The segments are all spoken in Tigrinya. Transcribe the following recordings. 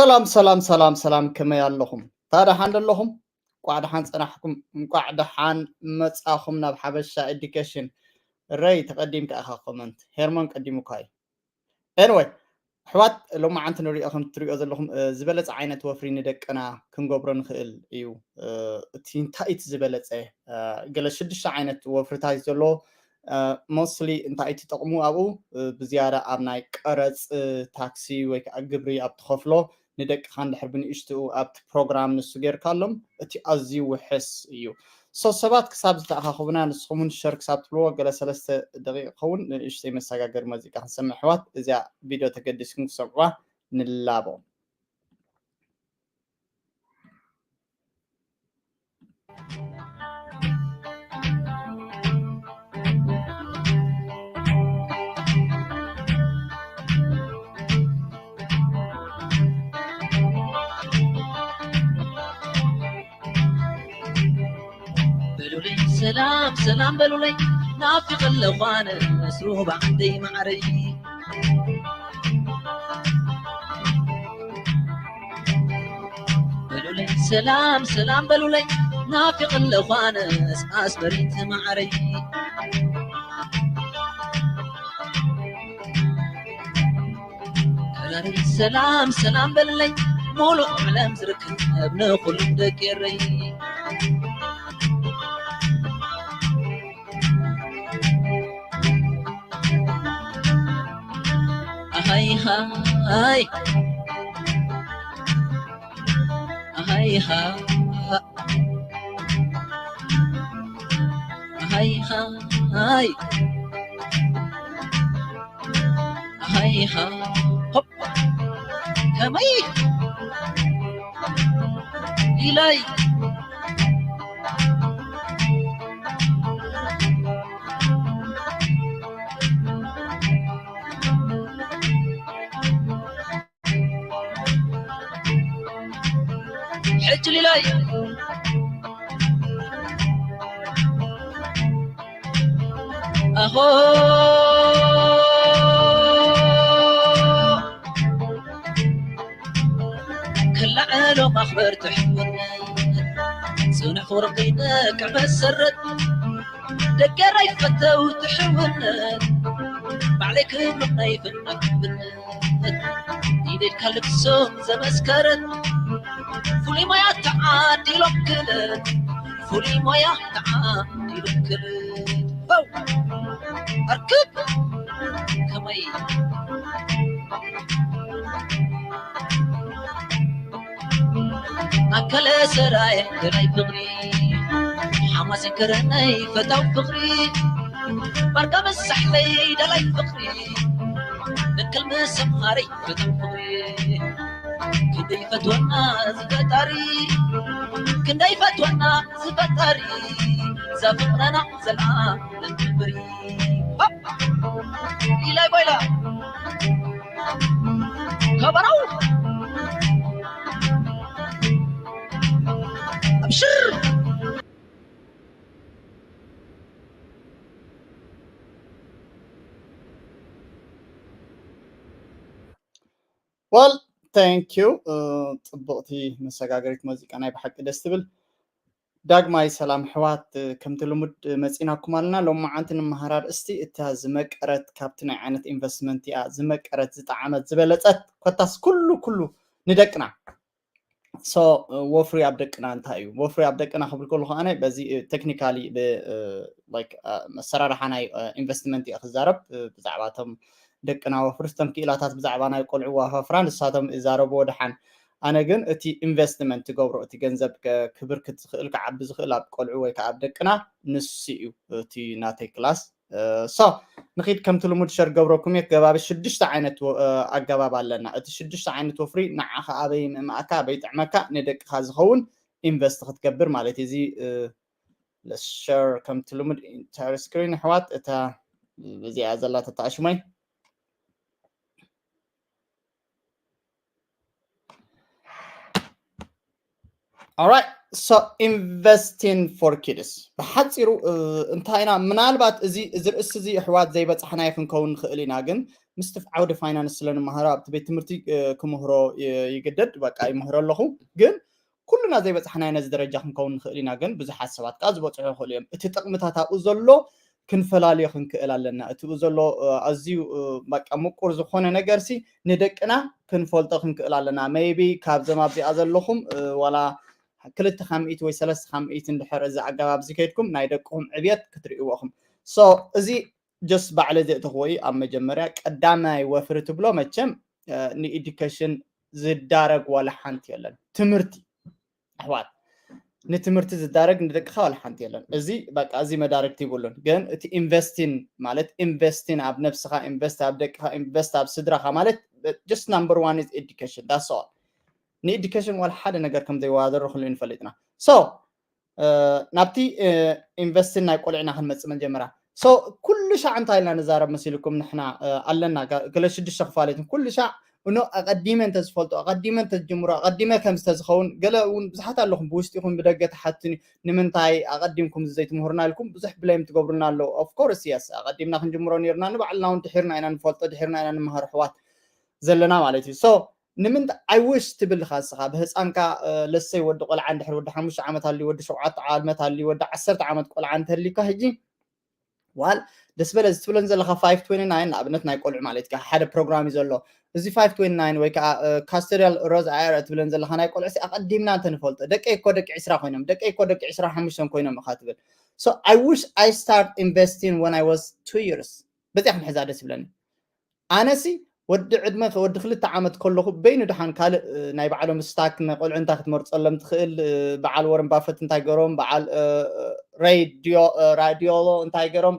ሰላም ሰላም ሰላም ሰላም፣ ከመይ ኣለኹም? ታ ደሓን ደለኹም? እንቋዕ ደሓን ጸናሕኩም፣ እንቋዕ ደሓን መጻኹም ናብ ሓበሻ ኤዱኬሽን። ረይ ተቐዲምካ ኢኻ ኮመንት፣ ሄርሞን ቀዲሙካ እዩ። ኤንወይ ኣሕዋት፣ ሎማዓንቲ ንሪኦ ከም ትሪኦ ዘለኹም ዝበለፀ ዓይነት ወፍሪ ንደቅና ክንገብሮ ንኽእል እዩ። እቲ እንታይ እቲ ዝበለፀ? ገለ ሽዱሽተ ዓይነት ወፍርታት ዘሎ። ሞስሊ እንታይ ትጠቕሙ ኣብኡ? ብዝያዳ ኣብ ናይ ቀረፅ፣ ታክሲ ወይ ከዓ ግብሪ ኣብ ትኸፍሎ ንደቅኻ እንድሕር ብንእሽትኡ ኣብቲ ፕሮግራም ንሱ ጌርካሎም፣ እቲ ኣዝዩ ውሕስ እዩ። ሶ ሰባት ክሳብ ዝተኣኻኸቡና ንስኹም እውን ሸር ክሳብ ትብልዎ ገለ ሰለስተ ደቂቕ ክኸውን ንእሽተይ መሰጋገሪ መዚቃ ክንሰምዕ ኣሕዋት፣ እዚኣ ቪድዮ ተገዲስኩም ክሰምዕዋ ንላቦ። በሉለይ ሰላም ሰላም በሉለይ፣ ናፊቕ ኣለኹ ኣነስ ሩባ ዓደይ ማዓረይ። በሉለይ ሰላም ሰላም በሉለይ፣ ናፊቕ ኣለኹ ኣነስ ኣስመሪት ማዓረይ። ከረረይ ሰላም ሰላም በልለይ፣ ሙሉእ ዓለም ዝርከብ ንኹሉ ደቂ ኤረይ። ኣሃይ ሃይ፣ ኣሃይ ሃ፣ ኣሃይ ሃይ፣ ኣሃይ ሃ፣ ሆፕ፣ ከመይ ኢላይ። ሕጂ ሊላይ ኣኾ ክልዓሎም ኣኽበር ትሕውነት፣ ጽኑዕ ፍቕሪ ከይነቅዕ መሰረት፣ ደገራ ይፈተው ትሕውነት፣ ባዕለይ ክብሎም ናይ ፍቕሪ ሕውነት፣ ኢደድካ ልብሶም ዘመስከረት፣ ፍሉይ ሞያ ተዓዲሎም ክለት፣ ፍሉይ ሞያ ተዓዲሎም ክለት። ሆው! ኣርክብ! ከመይ ኣከለ ሰራየ ደላይ ፍቕሪ፣ ሓማሴን ከረነይ ፈታው ፍቕሪ፣ ባርካ መሳሕለይ ደላይ ፍቕሪ፣ ንክል መሰምሃረይ ፈታው ፍቕሪ፣ ክንደይ ፈትወና ዝፈጣሪ፣ ክንደይ ፈትወና ዝፈጣሪ፣ እዛ ፍቕረና ዘላ ነትብሪ። ሆፕ! ኢላይ ባይላ። ከበረው። ኣብሽር። Well, thank you። ጽቡቕቲ መሰጋገሪት መዚቃ፣ ናይ ብሓቂ ደስ ትብል። ዳግማይ ሰላም ኣሕዋት፣ ከምቲ ልሙድ መጺናኩም ኣለና። ሎማዓንቲ ንመሃር ኣርእስቲ እታ ዝመቀረት፣ ካብቲ ናይ ዓይነት ኢንቨስትመንት እያ ዝመቀረት፣ ዝጠዓመት፣ ዝበለጸት፣ ኮታስ ኩሉ ኩሉ ንደቅና። ሶ ወፍሪ ኣብ ደቅና እንታይ እዩ? ወፍሪ ኣብ ደቅና ክብል ከለኹ ኣነ በዚ ቴክኒካሊ ብ ላይክ መሰራርሓ ናይ ኢንቨስትመንት እየ ክዛረብ። ብዛዕባ እቶም ደቅና ወፍሪ፣ እቶም ክኢላታት ብዛዕባ ናይ ቆልዑ ዋፋፍራ ንሳቶም ይዛረብዎ ደሓን። ኣነ ግን እቲ ኢንቨስትመንት ትገብሮ፣ እቲ ገንዘብ ከ-፣ ክብርክት ዝኽእል፣ ክዓቢ ዝኽእል ኣብ ቆልዑ ወይ ከዓ ኣብ ደቅና፣ ንሱ እዩ እቲ ናተይ ክላስ። ሶ ንኺድ፣ ከምቲ ልሙድ ሸር ገብረኩም እየ። ገባቢ ሽዱሽተ ዓይነት ወ-፣ ኣገባብ ኣለና። እቲ ሽዱሽተ ዓይነት ወፍሪ ንዓኻ ኣበይ ምእማእካ፣ ኣበይ ጥዕመካ፣ ንደቅኻ ዝኸውን ኢንቨስት ክትገብር ማለት እዩ። እዚ ሸር ከምቲ ልሙድ ኢንተር ስክሪን ኣሕዋት፣ እታ እዚኣ ዘላ ተጣዕሽሞይ። Alright, so investing for kids ብሓፂሩ፣ እ፣ እንታይ ኢና፣ ምናልባት እዚ፣ እዚ ርእሲ እዚ ኣሕዋት ዘይበፃሕናዮ ክንከውን ንኽእል ኢና፣ ግን ምስቲ ዓውዲ ፋይናንስ ስለ ንመሃሮ ኣብቲ ቤት ትምህርቲ ክምህሮ ይግደድ፣ በቃ ይምህሮ ኣለኹ። ግን ኩልና ዘይበፃሕናዮ ነዚ ደረጃ ክንከውን ንኽእል ኢና። ግን ብዙሓት ሰባት ከዓ ዝበፅሑ ይኽእሉ እዮም። እቲ ጥቕምታት ኣብኡ ዘሎ ክንፈላልዮ ክንክእል ኣለና። እቲ ዘሎ ኣዝዩ በቃ ምቁር ዝኾነ ነገር ሲ ንደቅና ክንፈልጦ ክንክእል ኣለና። ሜይቢ ካብዞም ኣብዚኣ ዘለኹም ዋላ ክልተ ካብ ሚእቲ ወይ ሰለስተ ካብ ሚእቲ እንድሕር እዚ ኣገባብ እዚ ከይድኩም ናይ ደቅኹም ዕብየት ክትርእይዎ ኢኹም። So እዚ just ባዕለ ዘእተኽዎ እዩ። ኣብ መጀመርያ ቀዳማይ ወፍሪ ትብሎ መቸም ንኢዱኬሽን ዝዳረግ ዋላ ሓንቲ የለን። ትምህርቲ ኣሕዋት ንትምህርቲ ዝዳረግ ንደቅኻ ዋላ ሓንቲ የለን። እዚ በቃ እዚ መዳርግቲ ይብሉን። ግን እቲ ኢንቨስቲን ማለት ኢንቨስቲን ኣብ ነብስኻ ኢንቨስት ኣብ ደቅኻ ኢንቨስት ኣብ ስድራኻ ማለት just number one is education, that's all። ንኢዱኬሽን ዋላ ሓደ ነገር ከም ዘይወዳደሩ ኩሉ ንፈልጥና። So ናብቲ ኢንቨስቲን ናይ ቆልዕና ክንመፅእ መጀመርያ። So ኩሉ ሻዕ እንታይ ኢልና ንዛረብ መሲልኩም? ንሕና ኣለና ገለ ሽዱሽተ ክፋለትን ኩሉ ሻዕ እኖ ኣቐዲመ እንተዝፈልጦ ኣቐዲመ እንተዝጅምሮ ኣቐዲመ ከም ዝተዝኸውን ገለ እውን ብዙሓት ኣለኹም ብውሽጢ ይኹን ብደገ ተሓትኒ ንምንታይ ኣቐዲምኩም ዘይትምህሩና ኢልኩም ብዙሕ ብሌም ትገብሩና ኣለዉ። Of course yes ኣቐዲምና ክንጅምሮ ነይርና ንባዕልና እውን ድሒርና ኢና ንፈልጦ ድሒርና ኢና ንምሃር ኣሕዋት ዘለና ማለት እዩ። So ንምንታይ I wish ትብል ኢኻ ንስኻ ብህፃንካ ለሰይ ወዲ ቆልዓ እንድሕር ወዲ ሓሙሽተ ዓመት ኣልዩ ወዲ ሸውዓተ ዓመት ኣልዩ ወዲ ዓሰርተ ዓመት ቆልዓ እንተህልዩካ ሕጂ ዋል ደስ በለ እዚ ትብለን ዘለኻ five twenty nine ንኣብነት ናይ ቆልዑ ማለት እዩ ሓደ ፕሮግራም እዩ ዘሎ። እዚ five twenty nine ወይ ከዓ ካስተሪያል ሮዝ ኣየር ትብለን ዘለኻ ናይ ቆልዑ ኣቐዲምና እንተንፈልጦ ደቀይ እኮ ደቂ ዕስራ ኮይኖም ደቀይ እኮ ደቂ ዕስራ ሓሙሽተ ኮይኖም ኢኻ ትብል። So I wish I start investing when I was two years በዚኣ ክንሕዛ ደስ ይብለኒ። ኣነሲ ወዲ ዕድመ ወዲ ክልተ ዓመት ከለኹ በይኑ ደሓን ካልእ ናይ ባዕሎም ስታክ ንቆልዑ እንታይ ክትመርፀሎም ትኽእል በዓል ወረን ባፈት እንታይ ገሮም በዓል ሬድዮ ራዲዮሎ እንታይ ገሮም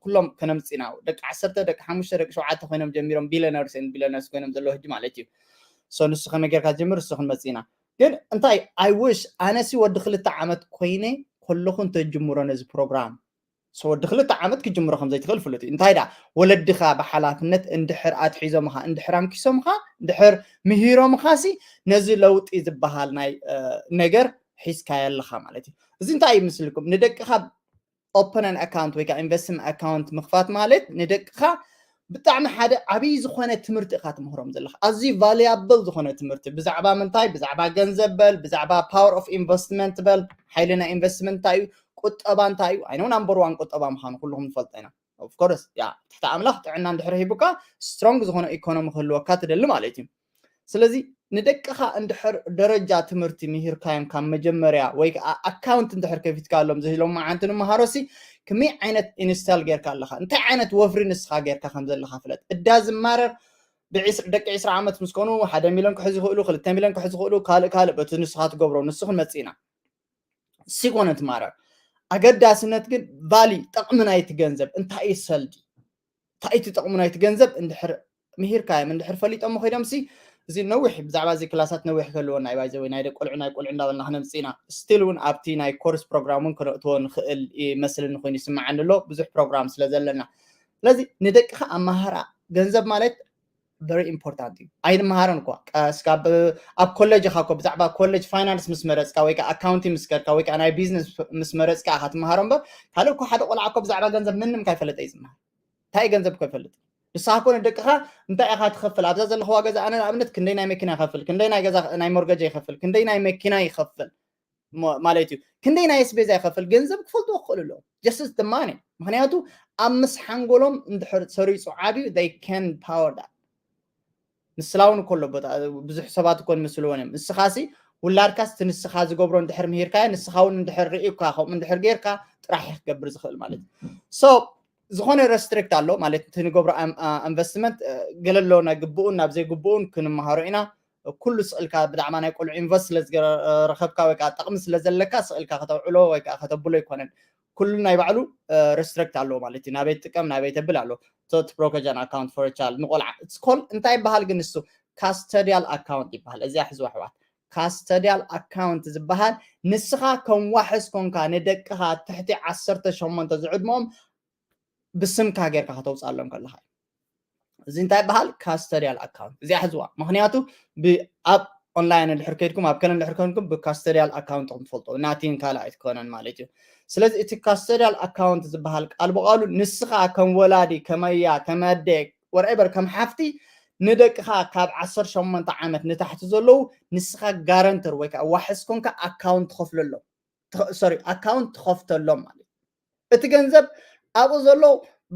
ኩሎም ከነምፅና ደቂ ዓሰርተ ደቂ ሓሙሽተ ደቂ ሸውዓተ ኮይኖም ጀሚሮም ቢለነርስ ቢለነርስ ኮይኖም ዘለዉ ህጂ ማለት እዩ። So ንሱ ከመይ ጌርካ ትጀምር እሱ ክንመፅእ ኢና። ግን እንታይ I wish ኣነሲ ወዲ ክልተ ዓመት ኮይነ ከለኹ እንተጅምሮ ነዚ ፕሮግራም So ወዲ ክልተ ዓመት ክጅምሮ ከም ዘይትኽእል ፍሉጥ እዩ። እንታይ ደኣ ወለድኻ ብሓላፍነት እንድሕር ኣትሒዞምኻ እንድሕር ኣንኪሶምኻ እንድሕር ምሂሮምኻሲ ነዚ ለውጢ ዝበሃል ናይ ነገር ሒዝካዮ ኣለኻ ማለት እዩ። እዚ እንታይ እዩ ምስልኩም ንደቅኻ open an account ወይ ከዓ investment account ምኽፋት ማለት ንደቅኻ ብጣዕሚ ሓደ ዓብዪ ዝኾነ ትምህርቲ ኢኻ ትምህሮም ዘለኻ ኣዝዩ valuable ዝኾነ ትምህርቲ ብዛዕባ ምንታይ ብዛዕባ ገንዘብ በል ብዛዕባ power of investment በል ሓይሊ ናይ ኢንቨስትመንት እንታይ እዩ ቁጠባ እንታይ እዩ I know number one ቁጠባ ምዃኑ ኩልኹም ንፈልጦ ኢና። Of course ያ ትሕቲ ኣምላኽ ጥዕና እንድሕር ሂቡካ strong ዝኾነ ኢኮኖሚ ክህልወካ ትደሊ ማለት እዩ። ስለዚ ንደቅኻ እንድሕር ደረጃ ትምህርቲ ምሂርካዮም ካብ መጀመርያ ወይ ከዓ ኣካውንት እንድሕር ከፊትካሎም ዝህሎም መዓንቲ ንምሃሮሲ ከመይ ዓይነት ኢንስታል ጌርካ ኣለኻ እንታይ ዓይነት ወፍሪ ንስኻ ጌርካ ከም ዘለኻ ፍለጥ እዳ ዝማረር ደቂ ዕስራ ዓመት ምስ ኮኑ ሓደ ሚልዮን ክሕዙ ይኽእሉ ክልተ ሚልዮን ክሕዙ ይኽእሉ ካልእ ካልእ በቲ ንስኻ ትገብሮ ንሱ ክንመፅእ ኢና። ሲኮነት ማረር ኣገዳስነት ግን ቫሊ ጠቕሚ ናይቲ ገንዘብ እንታይ እዩ ሰልዲ እንታይ እቲ ጠቕሚ ናይቲ ገንዘብ እንድሕር ምሂርካዮም እንድሕር ፈሊጦም ኮይዶም ሲ እዚ ነዊሕ ብዛዕባ እዚ ክላሳት ነዊሕ ከልዎ ናይ ባይዘ ወይ ናይ ደቂ ቆልዑ ናይ ቆልዑ እንዳበልና ክነምፅእ ኢና ስቲል እውን ኣብቲ ናይ ኮርስ ፕሮግራም እውን ክነእትዎ ንኽእል መስልኒ ኮይኑ ይስምዓኒ ኣሎ ብዙሕ ፕሮግራም ስለ ዘለና ስለዚ ንደቅኻ ኣመሃራ ገንዘብ ማለት very important እዩ ኣይንመሃረን እኳ እስካብ ኣብ ኮሌጅ ኢኻ እኮ ብዛዕባ ኮሌጅ ፋይናንስ ምስ መረፅካ ወይ ከዓ ኣካውንቲ ምስ ከድካ ወይ ከዓ ናይ ቢዝነስ ምስ መረፅካ ኢኻ ትመሃሮ እምበር ካልእ እኮ ሓደ ቆልዓ እኮ ብዛዕባ ገንዘብ ምንም ካይፈለጠ እዩ ዝመሃር እንታይ ገንዘብ እኮ ይፈልጥ ንስኻ ኮነ ደቅኻ እንታይ ኢኻ ትኸፍል ኣብዛ ዘለኽዋ ገዛ ኣነ ንኣብነት ክንደይ ናይ መኪና ይኸፍል ክንደይ ናይ ገዛ ናይ ሞርገጃ ይኸፍል ክንደይ ናይ መኪና ይኸፍል ማለት እዩ ክንደይ ናይ ኣስቤዛ ይኸፍል ገንዘብ ክፈልጥዎ ክኽእሉ ኣለዎም just the money ምክንያቱ ኣብ ምስ ሓንጎሎም እንድሕር ሰሪፁ ዓብዩ they can power that ምስላ እውን እኮ ኣሎ ብዙሕ ሰባት እኮ ንምስልዎን እዮም ንስኻሲ ውላድካስ እቲ ንስኻ ዝገብሮ እንድሕር ምሂርካዮ ንስኻ እውን እንድሕር ርእዩካ ከምኡ እንድሕር ጌርካ ጥራሕ ክገብር ዝኽእል ማለት እዩ so ዝኾነ ረስትሪክት ኣሎ ማለት እቲ ንገብሮ ኢንቨስትመንት ገለሎ ናይ ግብኡን ናብ ዘይግብኡን ክንመሃሮ ኢና ኩሉ ስቕልካ ብዛዕባ ናይ ቆልዑ ኢንቨስት ስለ ዝረኸብካ ወይ ከዓ ጠቕሚ ስለ ዘለካ ስቕልካ ከተውዕሎ ወይ ከዓ ከተብሎ ኣይኮነን ኩሉ ናይ ባዕሉ ረስትሪክት ኣለዎ ማለት እዩ ናበይ ትጥቀም ናበይ ተብል ኣሎ ቶት ፕሮከጃን ኣካውንት ፎር ቻል ንቆልዓ ስኮል እንታይ ይበሃል ግን ንሱ ካስተዲያል ኣካውንት ይበሃል እዚኣ ሕዝዋ ኣሕዋት ካስተዲያል ኣካውንት ዝበሃል ንስኻ ከም ዋሕስ ኮንካ ንደቅኻ ትሕቲ ዓሰርተ ሸሞንተ ዝዕድሞም ብስምካ ጌርካ ከተውፅኣሎም ከለኻ እዩ እዚ እንታይ ይበሃል ካስተዲያል ኣካውንት እዚኣ ሕዝዋ ምክንያቱ ኣብ ኦንላይን እንድሕር ከይድኩም ኣብ ከለ እንድሕር ከንኩም ብካስተዲያል ኣካውንት ትፈልጦ ናቲን ካልእ ኣይትኮነን ማለት እዩ ስለዚ እቲ ካስተዲያል ኣካውንት ዝበሃል ቃል ብቃሉ ንስኻ ከም ወላዲ ከመያ ከመደ whatever ከም ሓፍቲ ንደቅኻ ካብ ዓሰርተ ሸሞንተ ዓመት ንታሕቲ ዘለዉ ንስኻ ጋረንተር ወይ ከዓ ዋሕስ ኮንካ ኣካውንት ትኸፍለሎም። ሶሪ ኣካውንት ትኸፍተሎም ማለት እዩ። እቲ ገንዘብ ኣብኡ ዘሎ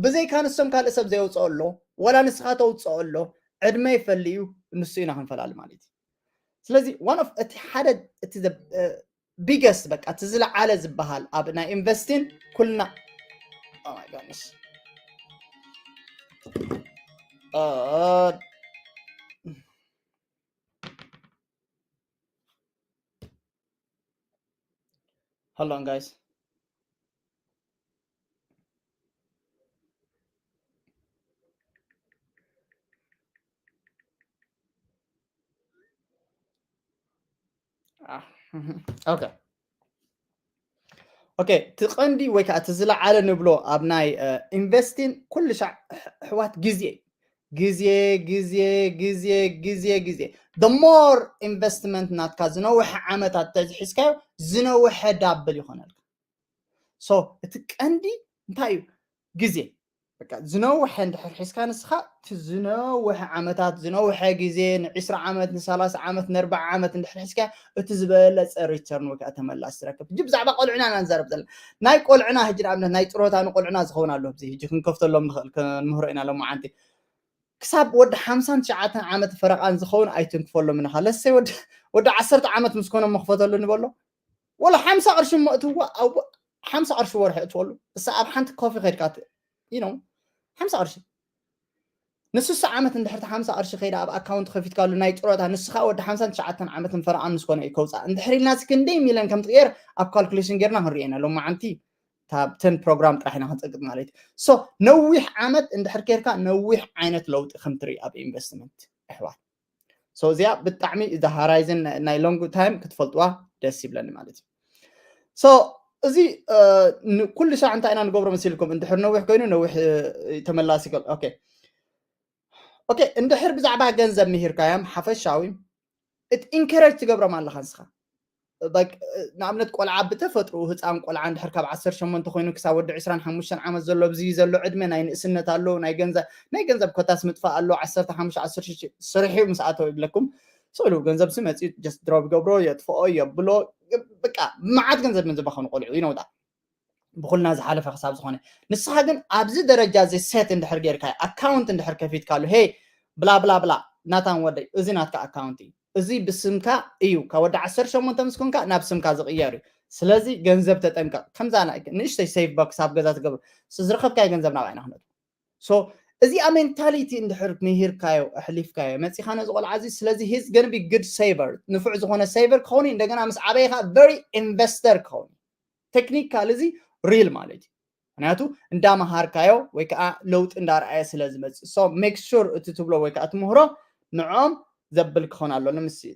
ብዘይካ ንሶም ካልእ ሰብ ዘየውፅኦ ኣሎ፣ ወላ ንስኻ ተውፅኦ ኣሎ። ዕድመ ይፈሊ እዩ። ንሱ ኢና ክንፈላሊ ማለት እዩ። ስለዚ one of እቲ ሓደ እቲ ቢገስት በቃ እቲ ዝለዓለ ዝበሃል ኣብ ናይ ኢንቨስቲን ኩልና Oh my goodness. Uh, hold on, guys. Ah, okay. Okay, እቲ ቀንዲ ወይ ከዓ እቲ ዝለዓለ ንብሎ ኣብ ናይ ኢንቨስቲን ኩሉ ሻዕ ኣሕዋት ግዜ ግዜ ግዜ ግዜ ግዜ ግዜ the more ኢንቨስትመንት ናትካ ዝነውሐ ዓመታት ተዝሒዝካዮ ዝነውሐ ዳብል ይኾነልካ። So እቲ ቀንዲ እንታይ እዩ? ግዜ በቃ ዝነውሐ እንድሕር ሒዝካ ንስኻ እቲ ዝነውሐ ዓመታት ዝነውሐ ግዜ ንዒስራ ዓመት ንሰላሳ ዓመት ንኣርባዓ ዓመት እንድሕር ሒዝካ እቲ ዝበለፀ ሪተርን ወይ ከዓ ተመላስ ትረክብ። ሕጂ ብዛዕባ ቆልዕና ኢና ንዛረብ ዘለና። ናይ ቆልዕና ሕጂ ንኣብነት ናይ ጥሮታ ንቆልዕና ዝኸውን ኣሎ። እዚ ሕጂ ክንከፍተሎም ንኽእል ክንምህሮ ኢና ሎማዓንቲ። ክሳብ ወዲ ሓምሳን ትሽዓተን ዓመት ፈረቓን ዝኸውን ኣይትንክፈሎም ኢኻ። ለሰይ ወዲ ወዲ ዓሰርተ ዓመት ምስ ኮኖም መኽፈተሉ ንበሎ ወላ ሓምሳ ቅርሺ እሞ እትዎ ኣብ ሓምሳ ቅርሺ ወርሒ እትወሉ እሳ ኣብ ሓንቲ ኮፊ ከድካ you know ሓምሳ ቅርሺ ንስሳ ዓመት እንድሕርቲ ሓምሳ ቅርሺ ከይዳ ኣብ ኣካውንት ከፊትካሉ ናይ ጥሮታ ንስኻ ወዲ ሓምሳን ትሽዓተን ዓመትን ፈረቓን ምስ ኮነ እዩ ከውፃእ እንድሕር ኢልና ሲ ክንደይ ሚለን ከም ትቅየር ኣብ ካልኩሌሽን ጌርና ክንሪኦ ኢና ሎማዓንቲ ታብተን ፕሮግራም ጥራሕ ኢና ክንፀቅጥ ማለት እዩ so ነዊሕ ዓመት እንድሕር ኬርካ ነዊሕ ዓይነት ለውጢ ከም ትርኢ ኣብ ኢንቨስትመንት ኣሕዋት so እዚኣ ብጣዕሚ the horizon ናይ long time ክትፈልጥዋ ደስ ይብለኒ ማለት እዩ so እዚ ኩሉ ሻዕ እንታይ ኢና ንገብሮ መሲልኩም እንድሕር ነዊሕ ኮይኑ ነዊሕ ተመላሲ okay okay እንድሕር ብዛዕባ ገንዘብ ምሂርካዮም ሓፈሻዊ እቲ ኢንከረጅ ትገብሮም ኣለኻ ንስኻ ንኣብነት ቆልዓ ብተፈጥሩ ህፃን ቆልዓ እንድሕር ካብ ዓሰርተ ሸሞንተ ኮይኑ ክሳብ ወዲ ዕስራን ሓሙሽተን ዓመት ዘሎ ኣብዚ ዘሎ ዕድመ ናይ ንእስነት ኣሎ ናይ ገንዘብ ናይ ገንዘብ ኮታስ ምጥፋእ ኣሎ ዓሰርተ ሓሙሽተ ዓሰርተ ሽዱሽተ ስርሑ ምስ ኣተው ይብለኩም ስእሉ ገንዘብ ሲ መፂኡ ጀስት ድሮፕ ይገብሮ የጥፍኦ የብሎ በቃ መዓት ገንዘብ ምንዝባኸኑ ቆልዑ ይነውጣ ብኩልና ዝሓለፈ ክሳብ ዝኾነ ንስኻ ግን ኣብዚ ደረጃ እዚ ሴት እንድሕር ጌርካ ኣካውንት እንድሕር ከፊትካሉ ሄ ብላ ብላ ብላ ናታን ወደይ እዚ ናትካ ኣካውንት እዩ እዚ ብስምካ እዩ ካብ ወዲ ዓሰርተ ሸሞንተ ምስ ኮንካ ናብ ስምካ ዝቕየር እዩ ስለዚ ገንዘብ ተጠንቀቕ ከምዛ ንእሽተይ ሴፍ ቦክስ ኣብ ገዛ ትገብር ዝረኸብካዮ ገንዘብ ናብኣ ኢና ክነቱ so እዚኣ ሜንታሊቲ እንድሕር ምሂርካዮ ኣሕሊፍካዮ መፂኻ ነዚ ቆልዓ እዚ ስለዚ ሂዝ ገንቢ ግድ ሴቨር ንፉዕ ዝኾነ ሴቨር ክኸውን እንደገና ምስ ዓበይኻ ቨሪ ኢንቨስተር ክኸውን ቴክኒካል እዚ ሪል ማለት እዩ ምክንያቱ እንዳመሃርካዮ ወይ ከዓ ለውጢ እንዳረኣየ ስለ ዝመፅእ so make sure እቲ ትብሎ ወይ ከዓ ትምህሮ ንዖም ዘብል ክኾን ኣሎ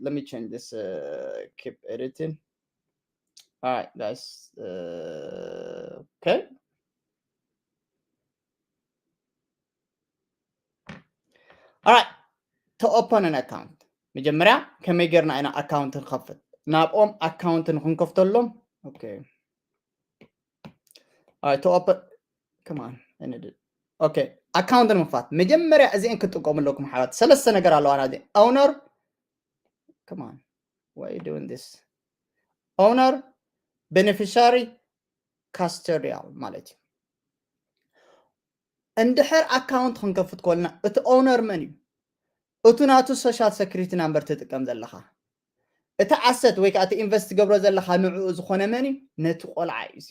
let me change this uh, keep editing all right guys uh, okay all right to open an account መጀመርያ ከመይ ጌርና ኢና ኣካውንት ንኸፍት ናብኦም ኣካውንት ንክንከፍተሎም okay all right to open come on ended okay ኣካውንት ንምክፋት መጀመርያ እዚአን ክትጥቀሙ ኣለኩም ሓላት ሰለስተ ነገር ኣለዋ ናዚ ኦውነር come on why you doing this owner beneficiary custodial ማለት እዩ እንድሕር ኣካውንት ክንከፍት ኮልና እቲ ኦውነር መን እዩ እቲ ናቱ social security number ትጥቀም ዘለኻ እቲ ኣሰት ወይ ከዓ እቲ ኢንቨስት ትገብሮ ዘለኻ ንዕኡ ዝኾነ መን እዩ ነቲ ቆልዓ እዩ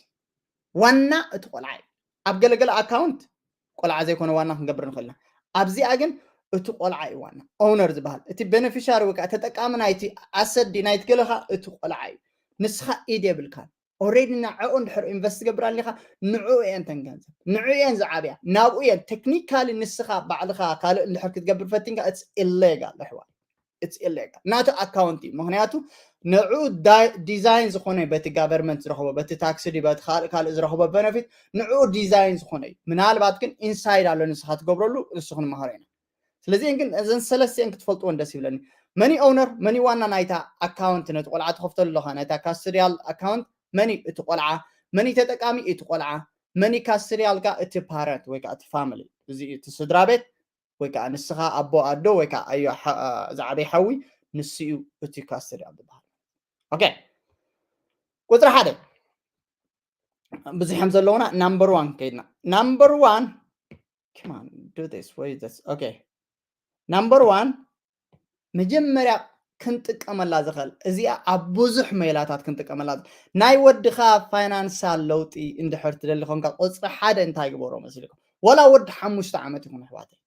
ዋና እቲ ቆልዓ እዩ ኣብ ገለገለ ኣካውንት ቆልዓ ዘይኮነ ዋና ክንገብር ንኽእልና ኣብዚኣ ግን እቲ ቆልዓ እዩ ዋና ኦውነር ዝበሃል እቲ ቤነፊሻሪ ወይ ከዓ ተጠቃሚ ናይቲ ኣሰዲ ናይቲ ገለኻ እቲ ቆልዓ እዩ ንስኻ ኢድ የብልካን ኦሬዲ ንዕኡ እንድሕር ኢንቨስት ትገብር ኣሊኻ ንዕኡ እየን ተን ገንዘብ ንዕኡ እየን ዝዓብያ ናብኡ እየን ቴክኒካሊ ንስኻ ባዕልኻ ካልእ እንድሕር ክትገብር ፈቲንካ it's illegal ኣሕዋት it's illegal ናቱ ኣካውንት እዩ ምክንያቱ ንዕኡ ዲዛይን ዝኾነ በቲ ጋቨርንመንት ዝረኽቦ በቲ ታክሲ ዲ በቲ ካልእ ካልእ ዝረኽቦ በነፊት ንዕኡ ዲዛይን ዝኾነ እዩ ምናልባት ግን ኢንሳይድ ኣሎ ንስኻ ትገብረሉ ንሱ ክንመሃሮ ኢና ስለዚአን ግን እዘን ሰለስቲአን ክትፈልጥዎን ደስ ይብለኒ መኒ ኦውነር መኒ ዋና ናይታ ኣካውንት ነቲ ቆልዓ ትኸፍተሉ ኣለኻ ናይታ ካስትሪያል ኣካውንት መኒ እቲ ቆልዓ መኒ ተጠቃሚ እቲ ቆልዓ መኒ ካስትሪያል ካ እቲ ፓረንት ወይ ከዓ እቲ ፋሚሊ እዚ እቲ ስድራ ቤት ወይ ከዓ ንስኻ ኣቦ ኣዶ ወይ ከዓ ኣዮ ዝዓበይ ሓዊ ንሱ እዩ እቲ ካስተዲያን ዝበሃል። ኦኬ፣ ቁፅሪ ሓደ ብዙሕ እዮም ዘለውና። ናምበር ዋን ከይድና፣ ናምበር ዋን፣ come on, do this, what is this? ኦኬ፣ ናምበር ዋን መጀመርያ ክንጥቀመላ ዝኽእል እዚኣ ኣብ ብዙሕ ሜላታት ክንጥቀመላ ናይ ወድኻ ፋይናንሳል ለውጢ እንድሕር ትደሊ ኮንካ ቁፅሪ ሓደ እንታይ ግበሮ መስልኩም? ዋላ ወዲ ሓሙሽተ ዓመት ይኹን ኣሕዋተይ፣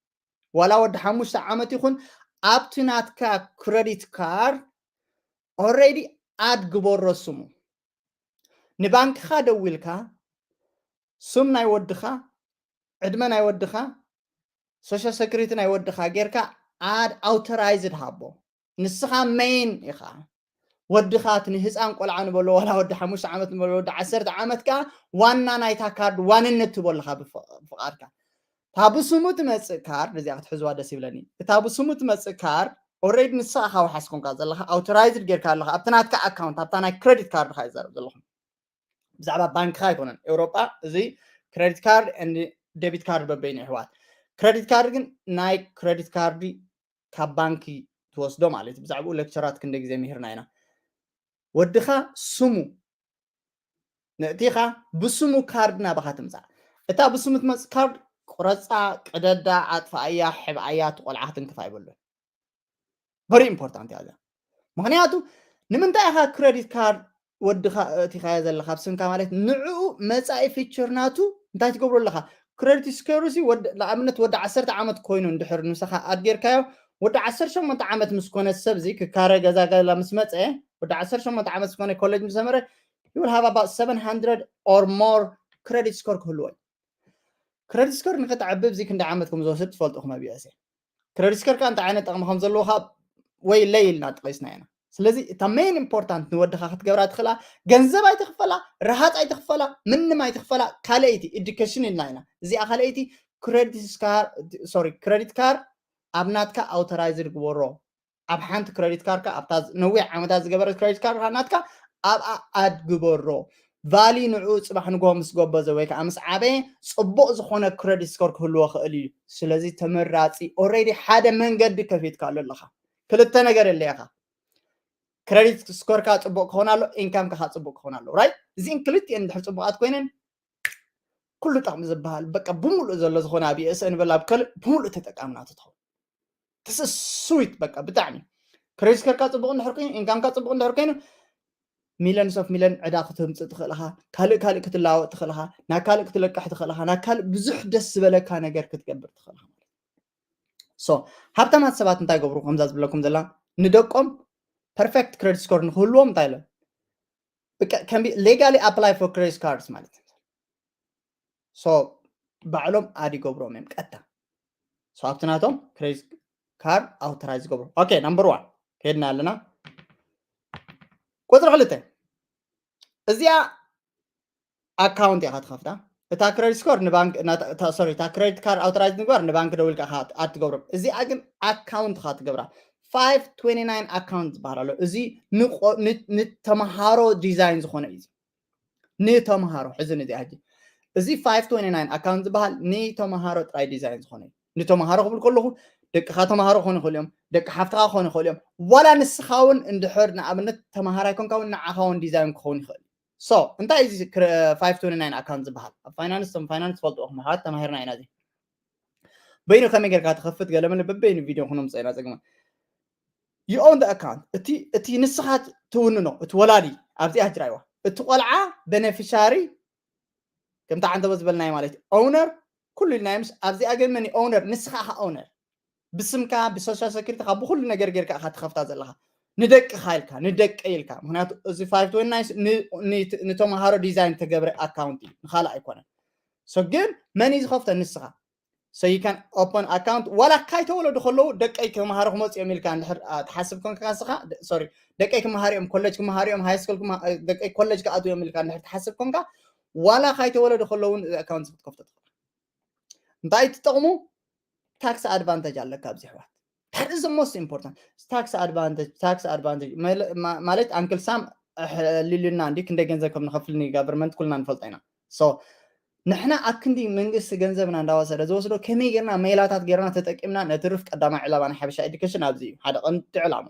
ዋላ ወዲ ሓሙሽተ ዓመት ይኹን ኣብቲ ናትካ ክረዲት ካርድ ኦልሬዲ ኣድ ግበሮ ስሙ። ንባንክኻ ደዊልካ ስም ናይ ወድኻ፣ ዕድመ ናይ ወድኻ፣ ሶሻል ሰክሪቲ ናይ ወድኻ ጌርካ ኣድ ኣውቶራይዝድ ሃቦ። ንስኻ ሜይን ኢኻ። ወድኻ እቲ ንህፃን ቆልዓ ንበሎ ዋላ ወዲ ሓሙሽተ ዓመት ንበሎ ወዲ ዓሰርተ ዓመት ከዓ ዋና ናይታ ካርድ ዋንነት ትቦ ኣለኻ ብፍቓድካ። እታ ብስሙ ትመፅእ ካርድ እዚኣ ክትሕዝዋ ደስ ይብለኒ። እታ ብስሙ ትመፅእ ካርድ ኦልሬዲ ንስኻ ኢኻ ወሓስ ኮንካ ዘለኻ፣ ኣውቶራይዝድ ጌርካ ኣለኻ ኣብቲ ናትካ ኣካውንት፣ ኣብታ ናይ ክረዲት ካርድኻ ይዛረብ ዘለኹ። ብዛዕባ ባንክኻ ኣይኮነን። ኤውሮጳ እዚ ክረዲት ካርድ ን ደቢት ካርድ በበይኑ ይሕዋት። ክረዲት ካርድ ግን ናይ ክረዲት ካርድ ካብ ባንኪ ትወስዶ ማለት እዩ። ብዛዕባኡ ሌክቸራት ክንደ ግዜ ምሂርና ኢና። ወድኻ ስሙ ንእቲኻ ብስሙ ካርድ ናባኻ ትምፃእ። እታ ብስሙ ትመፅእ ካርድ ቁረፃ፣ ቅደዳ፣ ኣጥፍኣያ፣ ሕብኣያ፣ እቲ ቆልዓ ክትንክፍ ኣይበሉን። ቨሪ ኢምፖርታንት እያ እዚኣ። ምክንያቱ ንምንታይ ኢኻ ክረዲት ካርድ ወድኻ እቲኻዮ ዘለኻ ኣብ ስምካ ማለት ንዕኡ መፃኢ ፊቸር ናቱ እንታይ ትገብሮ ኣለኻ? ክረዲት ስኮሩ ንኣብነት ወዲ ዓሰርተ ዓመት ኮይኑ እንድሕር ንስኻ ኣድ ጌርካዮ ወዲ ዓሰርተ ሸሞንተ ዓመት ምስ ኮነ ሰብ እዚ ክካረ ገዛ ገላ ምስ መፀ ወዲ ዓሰርተ ሸሞንተ ዓመት ምስ ኮነ ኮሌጅ ምስ ጀመረ you will have about seven hundred or more credit score ክህልዎ እዩ። ክረዲት ስኮር ንክትዕብብ እዚ ክንደይ ዓመት ከም ዝወስድ ትፈልጡ ክመ ቢኤስኤ ክረዲት ስኮር ከዓ እንታይ ዓይነት ጠቕሚ ከም ዘለዎ ካብ ወይ ለይ ኢልና ጠቂስና ኢና። ስለዚ እታ ሜን ኢምፖርታንት ንወድኻ ክትገብራ ትኽእላ ገንዘብ ኣይትኽፈላ፣ ረሃፅ ኣይትኽፈላ፣ ምንም ኣይትኽፈላ። ካልኣይቲ ኤዱኬሽን ኢልና ኢና። እዚኣ ካልኣይቲ ክረዲት ስካር ሶሪ ክረዲት ካር ኣብ ናትካ ኣውቶራይዝድ ግበሮ። ኣብ ሓንቲ ክረዲት ካርካ ኣብታ ነዊሕ ዓመታት ዝገበረት ክረዲት ካርካ ናትካ ኣብኣ ኣድ ግበሮ። ቫሊ ንዕኡ ፅባሕ ንግሆ ምስ ጎበዘ ወይ ከዓ ምስ ዓበየ ፅቡቕ ዝኾነ ክረዲት ስኮር ክህልዎ ክእል እዩ። ስለዚ ተመራፂ ኦልሬዲ ሓደ መንገዲ ከፊትካሉ ኣለኻ። ክልተ ነገር የለየኻ። ክረዲት ስኮርካ ፅቡቕ ክኾን ኣሎ፣ ኢንካምካ ከዓ ፅቡቕ ክኾን ኣሎ። ራይት እዚን ክልቲኤን እንድሕር ፅቡቓት ኮይነን ኩሉ ጠቕሚ ዝበሃል በቃ ብምሉእ ዘሎ ዝኾነ ኣብ የእሰ ንበላ ብከልእ ብምሉእ ተጠቃምና ትትኸውን። ስዊት በቃ ብጣዕሚ ክሬዲት ስኮርካ ፅቡቕ እንድሕር ኮይኑ ኢንካምካ ፅቡቕ እንድሕር ኮይኑ ሚሊዮንስ ኦፍ ሚሊዮን ዕዳ ክትምፅእ ትኽእል ኢኻ። ካልእ ካልእ ክትለዋወጥ ትኽእል ኢኻ። ናብ ካልእ ክትለቅሕ ትኽእል ኢኻ። ናብ ካልእ ብዙሕ ደስ ዝበለካ ነገር ክትገብር ትኽእል ኢኻ ማለት ሶ ሃብታማት ሰባት እንታይ ገብሩ ከምዛ ዝብለኩም ዘላ ንደቆም ፐርፌክት ክሬዲት ስኮር ንክህልዎም እንታይ ኢሎም ሌጋሊ ኣፕላይ ፎር ክሬዲት ካርድስ ማለት ሶ ባዕሎም ኣድ ይገብሮም እዮም ቀጥታ ሶ ኣብቲ ናቶም ክሬዲት ካርድ ኣውቶራይዝ ይገብሩ ኦኬ ናምበር ዋን ከድና ኣለና ቁፅሪ ክልተ እዚኣ ኣካውንት ኢኻ ትኸፍታ እታ ክሬዲት ስኮር ንባንክ ሶሪ እታ ክሬዲት ካርድ ኣውቶራይዝ ምግባር ንባንክ ደዊልካ ኣድ ትገብሮም እዚኣ ግን ኣካውንት ኢኻ ትገብራ five twenty nine ኣካውንት ዝበሃል ኣሎ እዚ ንተምሃሮ ዲዛይን ዝኾነ እዩ ንተምሃሮ ሕዚ ንዚኣ ሕጂ እዚ five twenty nine ኣካውንት ዝበሃል ንተምሃሮ ጥራይ ዲዛይን ዝኾነ እዩ ንተምሃሮ ክብል ከለኹ ደቅኻ ተምሃሮ ክኾኑ ይኽእሉ እዮም ደቂ ሓፍትኻ ክኾኑ ይኽእሉ እዮም ዋላ ንስኻ እውን እንድሕር ንኣብነት ተምሃራይ ኮንካ እውን ንዓኻ እውን ዲዛይን ክኸውን ይኽእል ሶ እንታይ እዚ five twenty nine ኣካውንት ዝበሃል ኣብ ፋይናንስ ቶም ፋይናንስ ፈልጥዎ ክመሓት ተማሂርና ኢና እዚ በይኑ ከመይ ጌርካ ትኸፍት ገለመለ በበይኑ ቪድዮ ክነምፀ ኢና ፀግማ you own the account እቲ እቲ ንስኻ ትውንኖ እቲ ወላዲ ኣብዚኣ ትራይዋ እቲ ቆልዓ ቤኔፊሻሪ ከምቲ ዓንተቦ ዝበልናዮ ማለት ኦውነር ኩሉ ኢልናዮ ምስ ኣብዚኣ ግን መን ኦውነር ንስኻ ኢኻ ኦውነር ብስምካ ብሶሻል ሰኪሪቲካ ብኩሉ ነገር ጌርካ ኢኻ ትኸፍታ ዘለኻ ንደቅኻ ኢልካ ንደቀ ኢልካ ምክንያቱ እዚ five twenty nine ንተምሃሮ ዲዛይን ተገብረ ኣካውንት እዩ ንካልእ ኣይኮነን ሶ ግን መን እዩ ዝኸፍተ ንስኻ so you can open account ዋላ ካይተወለዱ ከለዉ ደቀይ ክመሃሩ ክመፁ እዮም ኢልካ እንድሕር ትሓስብ ኮንካ ንስኻ ሶሪ ደቀይ ክመሃሩ እዮም ኮሌጅ ክመሃሩ እዮም ሃይ ስኩል ደቀይ ኮሌጅ ክኣትዉ እዮም ኢልካ እንድሕር ትሓስብ ኮንካ ዋላ ካይተወለዱ ከለዉ ኣካውንት ክትከፍቶ ትኽእል እንታይ ትጠቕሙ ታክስ ኣድቫንቴጅ ኣለካ ኣብዚ ኣሕዋት that is the most important tax advantage tax advantage ማለት ኣንክል ሳም ሊልና እንዲ ክንደይ ገንዘብ ከም ንኸፍል ኒ ጋቨርንመንት ኩልና ንፈልጦ ኢና so ንሕና ኣብ ክንዲ መንግስቲ ገንዘብና እንዳወሰደ ዝወስዶ ከመይ ጌርና ሜላታት ጌርና ተጠቂምና ነትርፍ ቀዳማይ ዕላማ ናይ ሓበሻ ኤዱኬሽን ኣብዚ እዩ ሓደ ቀንዲ ዕላማ።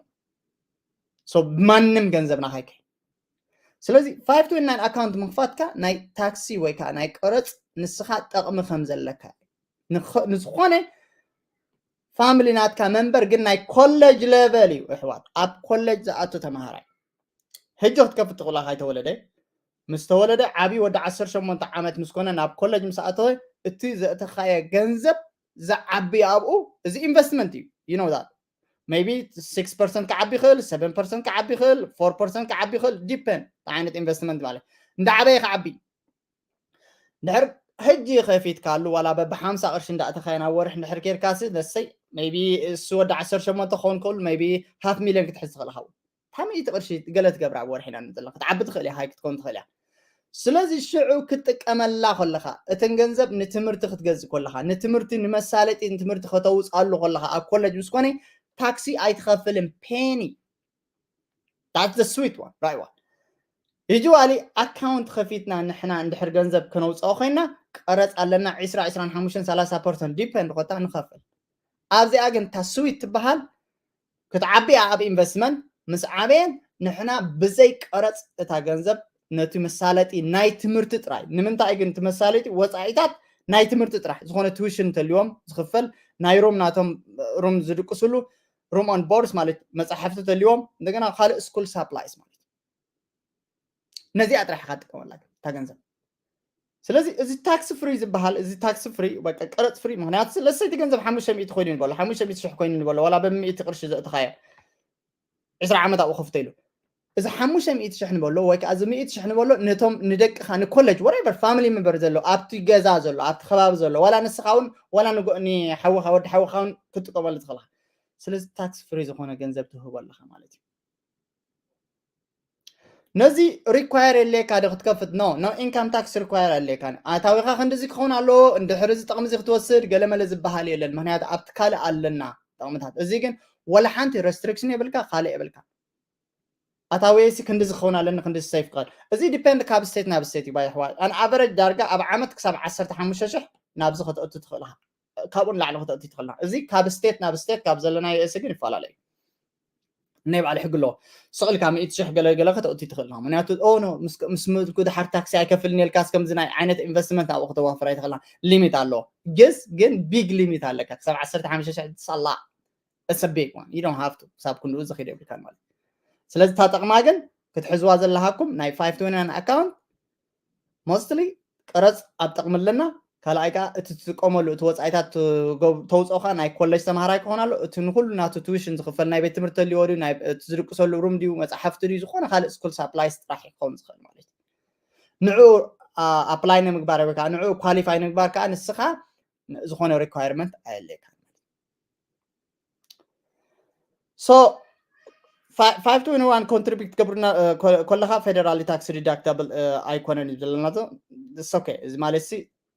So ብማንም ገንዘብና ካይከ ስለዚ five twenty nine account ምኽፋትካ ናይ ታክሲ ወይ ከዓ ናይ ቀረፅ ንስኻ ጠቕሚ ከም ዘለካ ንዝኾነ ፋሚሊ ናትካ መንበር ግን ናይ ኮሌጅ ሌቨል እዩ። ኣሕዋት ኣብ ኮሌጅ ዝኣቱ ተምሃራይ ሕጂ ክትከፍት ትኽእላ ካይተወለደ ምስ ተወለደ ዓብዪ ወዲ ዓሰርተ ሸሞንተ ዓመት ምስ ኮነ ናብ ኮሌጅ ምስ ኣተወ እቲ ዘእተኻየ ገንዘብ ዝዓቢ ኣብኡ እዚ ኢንቨስትመንት እዩ። You know that maybe six percent ክዓቢ ይኽእል፣ seven percent ክዓቢ ይኽእል፣ four percent ክዓቢ ይኽእል። Depend ዓይነት ኢንቨስትመንት ማለት እንዳዓበየ ክዓቢ ድሕር ሕጂ ከፊትካሉ ዋላ በብሓምሳ ቅርሺ እንዳእተኻየ ናብ ወርሒ እንድሕር ኬድካሲ ለሰይ maybe እሱ ወዲ ዓሰርተ ሸሞንተ ክኸውን ክእሉ maybe half million ክትሕዝ ትኽእል ኸውን ሓምኢቲ ቅርሺ ገለ ትገብር ኣብ ወርሒ ኢና ንጥላ ክትዓቢ ትኽእል እያ ሃይ ክትኮን ትኽእል እያ። ስለዚ ሽዑ ክትጥቀመላ ከለኻ እተን ገንዘብ ንትምህርቲ ክትገዝእ ከለኻ ንትምህርቲ ንመሳለጢ ንትምህርቲ ከተውፅኣሉ ከለኻ ኣብ ኮለጅ ምስ ኮነ ታክሲ ኣይትኸፍልን ፔኒ። That's the sweet one, right one. ሕጂ ዋሊ ኣካውንት ከፊትና ንሕና እንድሕር ገንዘብ ከነውፅኦ ኮይና ቀረፅ ኣለና ዕስራ ዕስራን ሓሙሽተን ሰላሳ ፐርሰንት depend ኮታ ንኸፍል። ኣብዚኣ ግን እታ ስዊት ትበሃል ክትዓቢ እያ ኣብ ኢንቨስትመንት ምስ ዓበየን ንሕና ብዘይ ቀረፅ እታ ገንዘብ ነቲ መሳለጢ ናይ ትምህርቲ ጥራይ ንምንታይ ግን እቲ መሳለጢ ወፃኢታት ናይ ትምህርቲ ጥራሕ ዝኾነ ቱዊሽን እንተልዎም ዝኽፈል ናይ ሩም ናቶም ሩም ዝድቅስሉ ሩም ኦን ቦርድስ ማለት መፅሓፍቲ ተልዎም እንደገና ካልእ ስኩል ሳፕላይስ ማለት ነዚኣ ጥራሕ ኢኻ ትጥቀመላ እታ ገንዘብ። ስለዚ እዚ ታክስ ፍሪ ዝበሃል እዚ ታክስ ፍሪ በቃ ቀረፅ ፍሪ ምክንያቱ ለሰይቲ ገንዘብ ሓሙሽተ ሚእቲ ኮይኑ ንበሎ ሓሙሽተ ሚእቲ ሽሕ ኮይኑ ንበሎ ዋላ በሚእቲ ቅርሺ ዘእትኻዮ ዕስራ ዓመት ኣብኡ ከፍተሉ እዚ ሓሙሽተ ሚእቲ ሽሕ ንበሎ ወይ ከዓ እዚ ሚእቲ ሽሕ ንበሎ ነቶም ንደቅኻ ንኮሌጅ whatever family member ዘሎ ኣብቲ ገዛ ዘሎ ኣብቲ ከባቢ ዘሎ ዋላ ንስኻ እውን ዋላ ንጎ- ንሓውኻ ወዲ ሓውኻ እውን ክትጥቀመሉ ትኽእልኻ። ስለዚ ታክስ ፍሪ ዝኾነ ገንዘብ ትህቦ ኣለኻ ማለት እዩ። ነዚ ሪኳየር የድልየካ ዶ ክትከፍት? No, no income tax require የድልየካ። ኣታዊኻ ክንዲዚ ክኸውን ኣለዎ፣ እንድሕር እዚ ጥቕሚ እዚ ክትወስድ ገለመለ ዝበሃል የለን። ምክንያቱ ኣብቲ ካልእ ኣለና ጥቕምታት። እዚ ግን ወላ ሓንቲ ሬስትሪክሽን የብልካ፣ ካልእ የብልካ። ኣታዊየሲ ክንዲዚ ክኸውን ኣለኒ፣ ክንዲዚ ሰይፍ ክኸል። እዚ ዲፔንድ ካብ ስቴት ናብ ስቴት እዩ ባይ ኣሕዋት። ኣን ኣቨሬጅ ዳርጋ ኣብ ዓመት ክሳብ ዓሰርተ ሓሙሽተ ሽሕ ናብዚ ከተእቱ ትኽእል ኢኻ። ካብኡ ንላዕሊ ከተእቱ ትኽእል ኢኻ። እዚ ካብ ስቴት ናብ ስቴት ካብ ዘለና ዩኤስ ግን ይፈላለ እዩ። ናይ ባዕሉ ሕጊ ኣለዎ። ስቕ ኢልካ ሚእቲ ሽሕ ገለ ገለ ከተእቱ ትኽእል ኢኻ። ምክንያቱ ኦ ኖ ምስ ምስ ምልኩ ድሓር ታክሲ ኣይከፍልን ኢልካስ ከምዚ ናይ ዓይነት ኢንቨስትመንት ናብኡ ከተዋፍር ኣይትኽእልን። ሊሚት ኣለዎ። ግስ ግን ቢግ ሊሚት ኣለካ። ክሳብ ዓሰርተ ሓሙሽተ ሽሕ ሳላ it's a big one. You don't have to ክሳብ ክንድኡ ዝኸይድ የብልካን ማለት እዩ። ስለዚ እታ ጥቕማ ግን ክትሕዝዋ ዘለሃኩም ናይ ፋይቭ ትዌንቲ ናይን ኣካውንት ሞስትሊ ቀረፅ ኣብ ጥቕሚ ኣለና። ካልኣይ ከዓ እቲ ትጥቀመሉ እቲ ወፃኢታት ትገብ- ተውፅኦ ከዓ ናይ ኮሌጅ ተምሃራይ ክኾን ኣሎ። እቲ ንኩሉ ናቱ ቱዊሽን ዝኽፈል ናይ ቤት ትምህርቲ ተልዎ ድዩ ናይ እቲ ዝድቅሰሉ ሩም ድዩ መፅሓፍቲ ድዩ ዝኾነ ካልእ ስኩል ሳፕላይስ ጥራሕ ክኸውን ዝኽእል ማለት እዩ። ንዑ ኣፕላይ ንምግባር ወይ ከዓ ንዑ ኳሊፋይ ንምግባር ከዓ ንስኻ ዝኾነ ሪኳየርመንት ኣየድልየካን። So five twenty one contribute ትገብርና ከለካ federal tax deductible ኣይኮነን እዩ ዘለና። It's okay። እዚ ማለት ሲ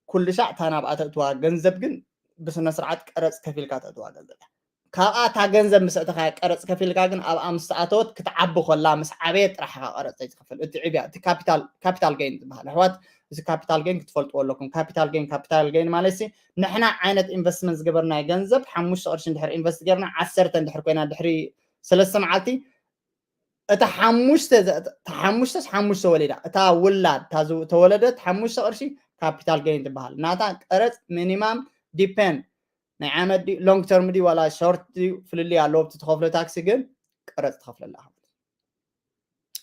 ኩሉ ሻዕ እታ ናብኣ ተእትዋ ገንዘብ ግን ብስነ ስርዓት ቀረፅ ከፊልካ ተእትዋ ገንዘብ እያ። ካብኣ እታ ገንዘብ ምስ ኣእተኻ ቀረፅ ከፊልካ ግን ኣብኣ ምስ ኣተወት ክትዓቢ ከላ ምስ ዓበየት ጥራሕ ኢኻ ቀረፅ ዘይትኸፍል። እቲ ዕብያ እቲ ካፒታል ካፒታል ገይን ዝበሃል ኣሕዋት እዚ ካፒታል ገይን ክትፈልጥዎ ኣለኩም። ካፒታል ገይን ካፒታል ገይን ማለት ሲ ንሕና ዓይነት ኢንቨስትመንት ዝገበርናዮ ገንዘብ ሓሙሽተ ቅርሺ እንድሕር ኢንቨስት ጌርና ዓሰርተ እንድሕር ኮይና ድሕሪ ሰለስተ መዓልቲ እታ ሓሙሽተ ዘ- እታ ሓሙሽተስ ሓሙሽተ ወሊዳ እታ ውላድ እታ ዝው- ተወለደት ሓሙሽተ ቅርሺ ካፒታል ገይን ትበሃል። ናታ ቀረፅ ሚኒማም ዲፔንድ ናይ ዓመት ዲ ሎንግ ተርም ዲ ዋላ ሾርት ዲ ፍልልይ ኣለዎ። ብቲ ትኸፍሎ ታክሲ ግን ቀረፅ ትኸፍለላ።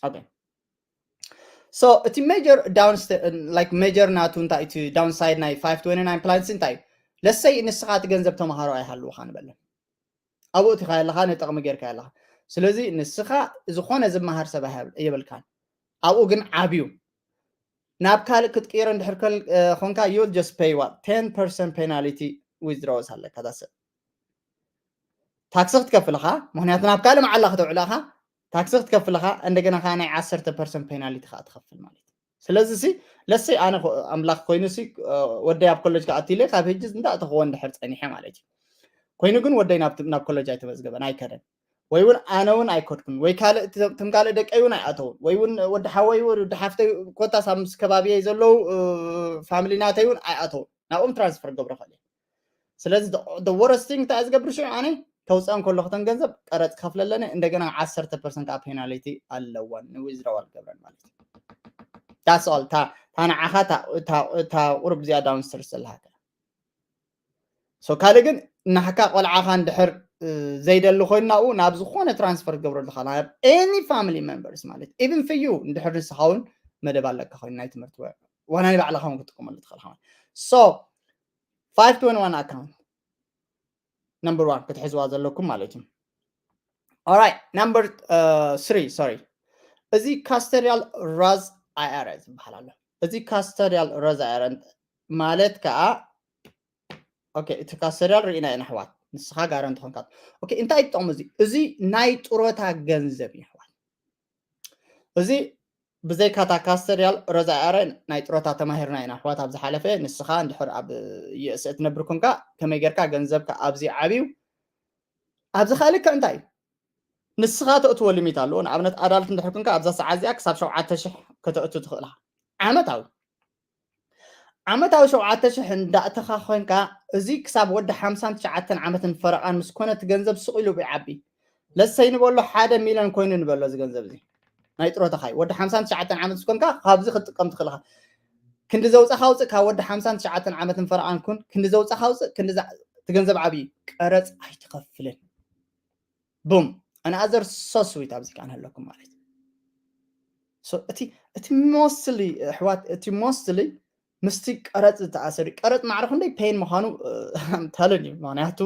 Okay so እቲ ሜጀር ዳውንስቴ like ሜጀር ናቱ እንታይ እቲ ዳውንሳይድ ናይ ፋይቭ ትዌንቲ ናይን ፕላንስ እንታይ እዩ? ለሰይ ንስኻ እቲ ገንዘብ ተምሃሮ ኣይሃልውኻ ንበለን ኣብኡ እቲኻ ኣለኻ ንጥቕሚ ጌርካ ኣለኻ። ስለዚ ንስኻ ዝኾነ ዝመሃር ሰብ ኣይሃብ- የብልካን። ኣብኡ ግን ዓብዩ ናብ ካልእ ክትቅይሮ እንድሕር ከል- ኮንካ you just pay what ten percent penalty withdrawals ኣለካ። That's it። ታክሲ ክትከፍል ኢኻ፣ ምክንያቱ ናብ ካልእ መዓላ ከተውዕሎ ኢኻ። ታክሲ ክትከፍል ኢኻ፣ እንደገና ከዓ ናይ ዓሰርተ ፐርሰንት ፔናሊቲ ከዓ ትኸፍል ማለት እዩ። ስለዚ ሲ ለሰይ ኣነ ኮ- ኣምላኽ ኮይኑ ሲ እ፣ ወደይ ኣብ ኮሌጅ ክኣቱ ኢለ ካብ ሕጂ እንዳእተኽዎ እንድሕር ፀኒሐ ማለት እዩ። ኮይኑ ግን ወደይ ናብ ናብ ኮሌጅ ኣይተመዝገበን ኣይከደን። ወይ እውን ኣነ እውን ኣይከድኩን፣ ወይ ካልእ፣ እቶም ካልእ ደቀይ እውን ኣይኣተውን፣ ወይ እውን ወዲ ሓወይ፣ ወዲ ሓፍተይ፣ ኮታስ ኣብ ምስ ከባቢየይ ዘለዉ ፋሚሊ ናተይ እውን ኣይኣተውን፣ ናብኦም ትራንስፈር ገብረ ኸእል። ስለዚ ወረስቲንግ እንታይ ዝገብር ሽዑ ኣነ ከውፅአን ከለኹ ተን ገንዘብ ቀረፅ ከፍለለነ፣ እንደገና ዓሰርተ ፐርሰንት ከዓ ፔናሊቲ ኣለወን፣ ንዊዝድራዋል ገብረን ማለት እዩ። ዳስ ኦል። እታ ንዓኻ እታ ቁሩብ እዚኣ ዳውንስተርስ ዘለሃካ። ሶ ካልእ ግን ናሕካ ቆልዓኻ እንድሕር ዘይደሊ ኮይኑ ናብኡ ናብ ዝኾነ ትራንስፈር ትገብረሉ ትኽእል፣ ናብ ኤኒ ፋሚሊ ሜምበርስ ማለት ኢቭን ፍዩ እንድሕር ንስኻ እውን መደብ ኣለካ ኮይኑ ናይ ትምህርቲ ዋላ ናይ ባዕልኻ እውን ክትጥቀመሉ ትኽእል። ሶ ፋይቭ ትወንቲ ዋን ኣካውንት ነምበር ዋን ክትሕዝዋ ዘለኩም ማለት እዩ። ኦራይት፣ ነምበር ስሪ፣ ሶሪ፣ እዚ ካስተሪያል ራዝ ኣይኣረ ዝበሃል ኣሎ። እዚ ካስተሪያል ራዝ ኣይኣረ ማለት ከዓ ኦኬ፣ እቲ ካስተሪያል ርኢና ኢና ኣሕዋት፣ ንስኻ ጋረንቲ ኮንካ። ኦኬ፣ እንታይ ይጠቕሙ? እዚ እዚ ናይ ጥሮታ ገንዘብ እዩ ኣሕዋት። እዚ ብዘይካታ ካስተሪያል ራዝ ኣይኣረ ናይ ጥሮታ ተማሂርና ኢና ኣሕዋት ኣብ ዝሓለፈ። ንስኻ እንድሕር ኣብ ዩኤስኤ ትነብር ኮንካ ከመይ ጌርካ ገንዘብካ ኣብዚ ዓብዩ ኣብዚ ካልእ እንታይ እዩ? ንስኻ ተእትዎ ሊሚት ኣለዎ። ንኣብነት ኣዳልት እንድሕር ኮንካ ኣብዛ ሰዓት እዚኣ ክሳብ ሸውዓተ ሽሕ ከተእቱ ትኽእል ኢኻ። ዓመታዊ ዓመታዊ ሸውዓተ ሽሕ እንዳእተኻ ኮንካ፣ እዚ ክሳብ ወዲ ሓምሳን ትሽዓተን ዓመትን ፈረቓን ምስ ኮነ እቲ ገንዘብ ስቕ ኢሉ ይዓቢ። ለሰይ ንበሎ ሓደ ሚልዮን ኮይኑ ንበሎ እዚ ገንዘብ እዚ ናይ ጥሮታኻ እዩ። ወዲ ሓምሳን ትሽዓተን ዓመት ምስ ኮንካ ካብዚ ክትጥቀም ትኽእል ኢኻ። ክንዲ ዘውፃእካ ውፅእ፣ ካብ ወዲ ሓምሳን ትሽዓተን ዓመትን ፈረቓን ኩን፣ ክንዲ ዘውፃእካ ውፅእ፣ ክንዲ እቲ ገንዘብ ዓብዩ፣ ቀረፅ ኣይትኸፍልን። ቡም። ኣንኣዘር ሶ ስዊት ኣብዚ ከዓ ንህለኩም ማለት እዩ። እቲ እቲ ሞስትሊ ኣሕዋት፣ እቲ ሞስትሊ ምስቲ ቀረፅ ዝተኣሰሩ፣ ቀረፅ ማዕረ ክንደይ ፔን ምዃኑ ተልን እዩ። ምክንያቱ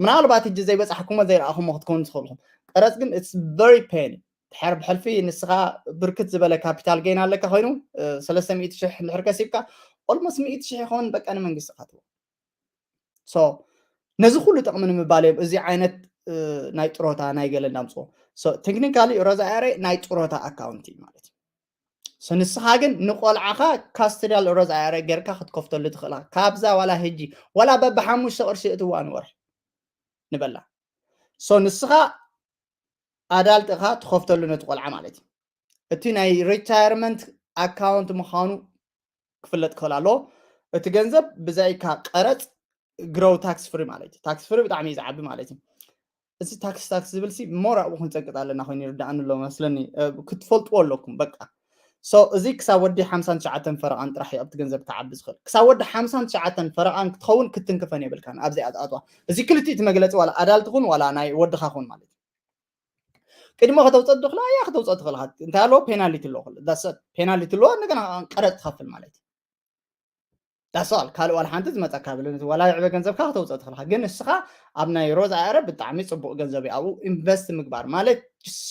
ምናልባት እጂ ዘይበፃሕኩሞ ዘይረኣኹሞ ክትከውኑ ትኽእልኹም። ቀረፅ ግን it's very pain። ድሓር ብሕልፊ ንስኻ ብርክት ዝበለ ካፒታል ጌን ኣለካ ኮይኑ፣ ሰለስተ ሚእቲ ሽሕ እንድሕር ከሲብካ ኦልሞስት ሚእቲ ሽሕ ይኸውን በቃ ንመንግስቲ ካትቦ። ሶ ነዚ ኩሉ ጥቕሚ ንምባል እዮም እዚ ዓይነት ናይ ጥሮታ ናይ ገለ እንዳምፅዎ። ሶ ቴክኒካሊ ሮዛ ኣያሬ ናይ ጥሮታ ኣካውንቲ ማለት እዩ። ሶ ንስኻ ግን ንቆልዓኻ ካስትሪያል ሮዛ ኣያሬ ጌርካ ክትከፍተሉ ትኽእላ። ካብዛ ዋላ ህጂ ዋላ በብሓሙሽተ ቅርሺ እትዋ ንወርሒ ንበላ። ሶ ንስኻ ኣዳልት ኢኻ ትኸፍተሉ ነቲ ቆልዓ ማለት እዩ። እቲ ናይ ሪታየርመንት ኣካውንት ምዃኑ ክፍለጥ ክኽእል ኣለዎ። እቲ ገንዘብ ብዛይካ ቀረፅ ግሮው ታክስ ፍሪ ማለት እዩ። ታክስ ፍሪ ብጣዕሚ እዩ ዝዓቢ ማለት እዩ። እዚ ታክስ ታክስ ዝብል ሲ ሞር ኣብኡ ክንፀቅጥ ኣለና ኮይኑ ይርዳእኒ ኣሎ መስለኒ። ክትፈልጥዎ ኣለኩም በቃ። ሶ እዚ ክሳብ ወዲ ሓምሳን ትሽዓተን ፈረቓን ጥራሕ እዩ ኣብቲ ገንዘብ ክዓቢ ዝኽእል። ክሳብ ወዲ ሓምሳን ትሽዓተን ፈረቓን ክትኸውን ክትንክፈን የብልካን። ኣብዚ ኣትኣትዋ እዚ ክልቲኡ እቲ መግለፂ ዋላ ኣዳልት ኹን ዋላ ናይ ወድኻ ኹን ማለት እዩ። ቅድሞ ከተውፀእ ትኽእላ እያ፣ ከተውፀእ ትኽእላ። እንታይ ኣለዎ? ፔናሊቲ ኣለዎ። ዳሰት ፔናሊቲ ኣለዎ። እንደገና ቀረፅ ትኸፍል ማለት እዩ። ዳሰዋል ካልእ ዋላ ሓንቲ ዝመፀካ ብለ ዋላ ይዕበ ገንዘብካ ከተውፀእ ትኽእልካ። ግን ንስኻ ኣብ ናይ ሮዝ ኣረ ብጣዕሚ ፅቡቅ ገንዘብ እዩ። ኣብኡ ኢንቨስት ምግባር ማለት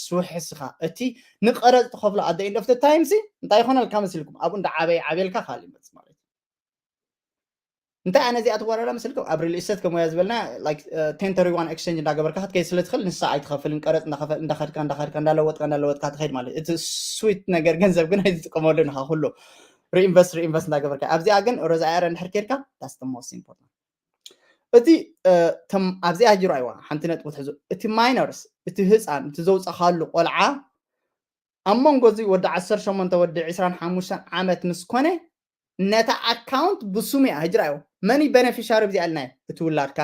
ስውሕስኻ እቲ ንቀረፅ ትኸፍሎ ኣደ ኢንድ ኦፍ ታይም ሲ እንታይ ይኾነልካ መሲልኩም ኣብኡ እንዳ ዓበየ ዓብየልካ ካልእ ይመፅእ ማለት እዩ። እንታይ ኣነ እዚኣ ትወራዳ መስልኩም ኣብ ሪል ስቴት ከም ወያ ዝበልና ቴን ተሪ ዋን ኤክስቼንጅ እንዳገበርካ ክትከይ ስለ ትኽእል ንሳ ኣይትኸፍልን ቀረፅ እንዳኸፈል እንዳኸድካ እንዳኸድካ እንዳለወጥካ እንዳለወጥካ ትኸይድ ማለት እቲ ስዊት ነገር ገንዘብ ግን ኣይትጥቀመሉ ንኻ ኩሉ ሪኢንቨስት ሪኢንቨስት እንዳገበርካ ኣብዚኣ ግን ሮዛ ኣረ እንድሕር ኬድካ that's the most important። እቲ ኣብዚኣ ጅሮ ኣይዋ ሓንቲ ነጥቢ ትሕዙ እቲ ማይነርስ እቲ ህፃን እቲ ዘውፀኻሉ ቆልዓ ኣብ መንጎ እዚ ወዲ ዓሰርተ ሸሞንተ ወዲ ዕስራን ሓሙሽተን ዓመት ምስ ኮነ ነታ ኣካውንት ብሱሙ እያ ህጅራ እዮ መኒ ቤነፊሻሪ ብዚኣ ኢልና እቲ ውላድካ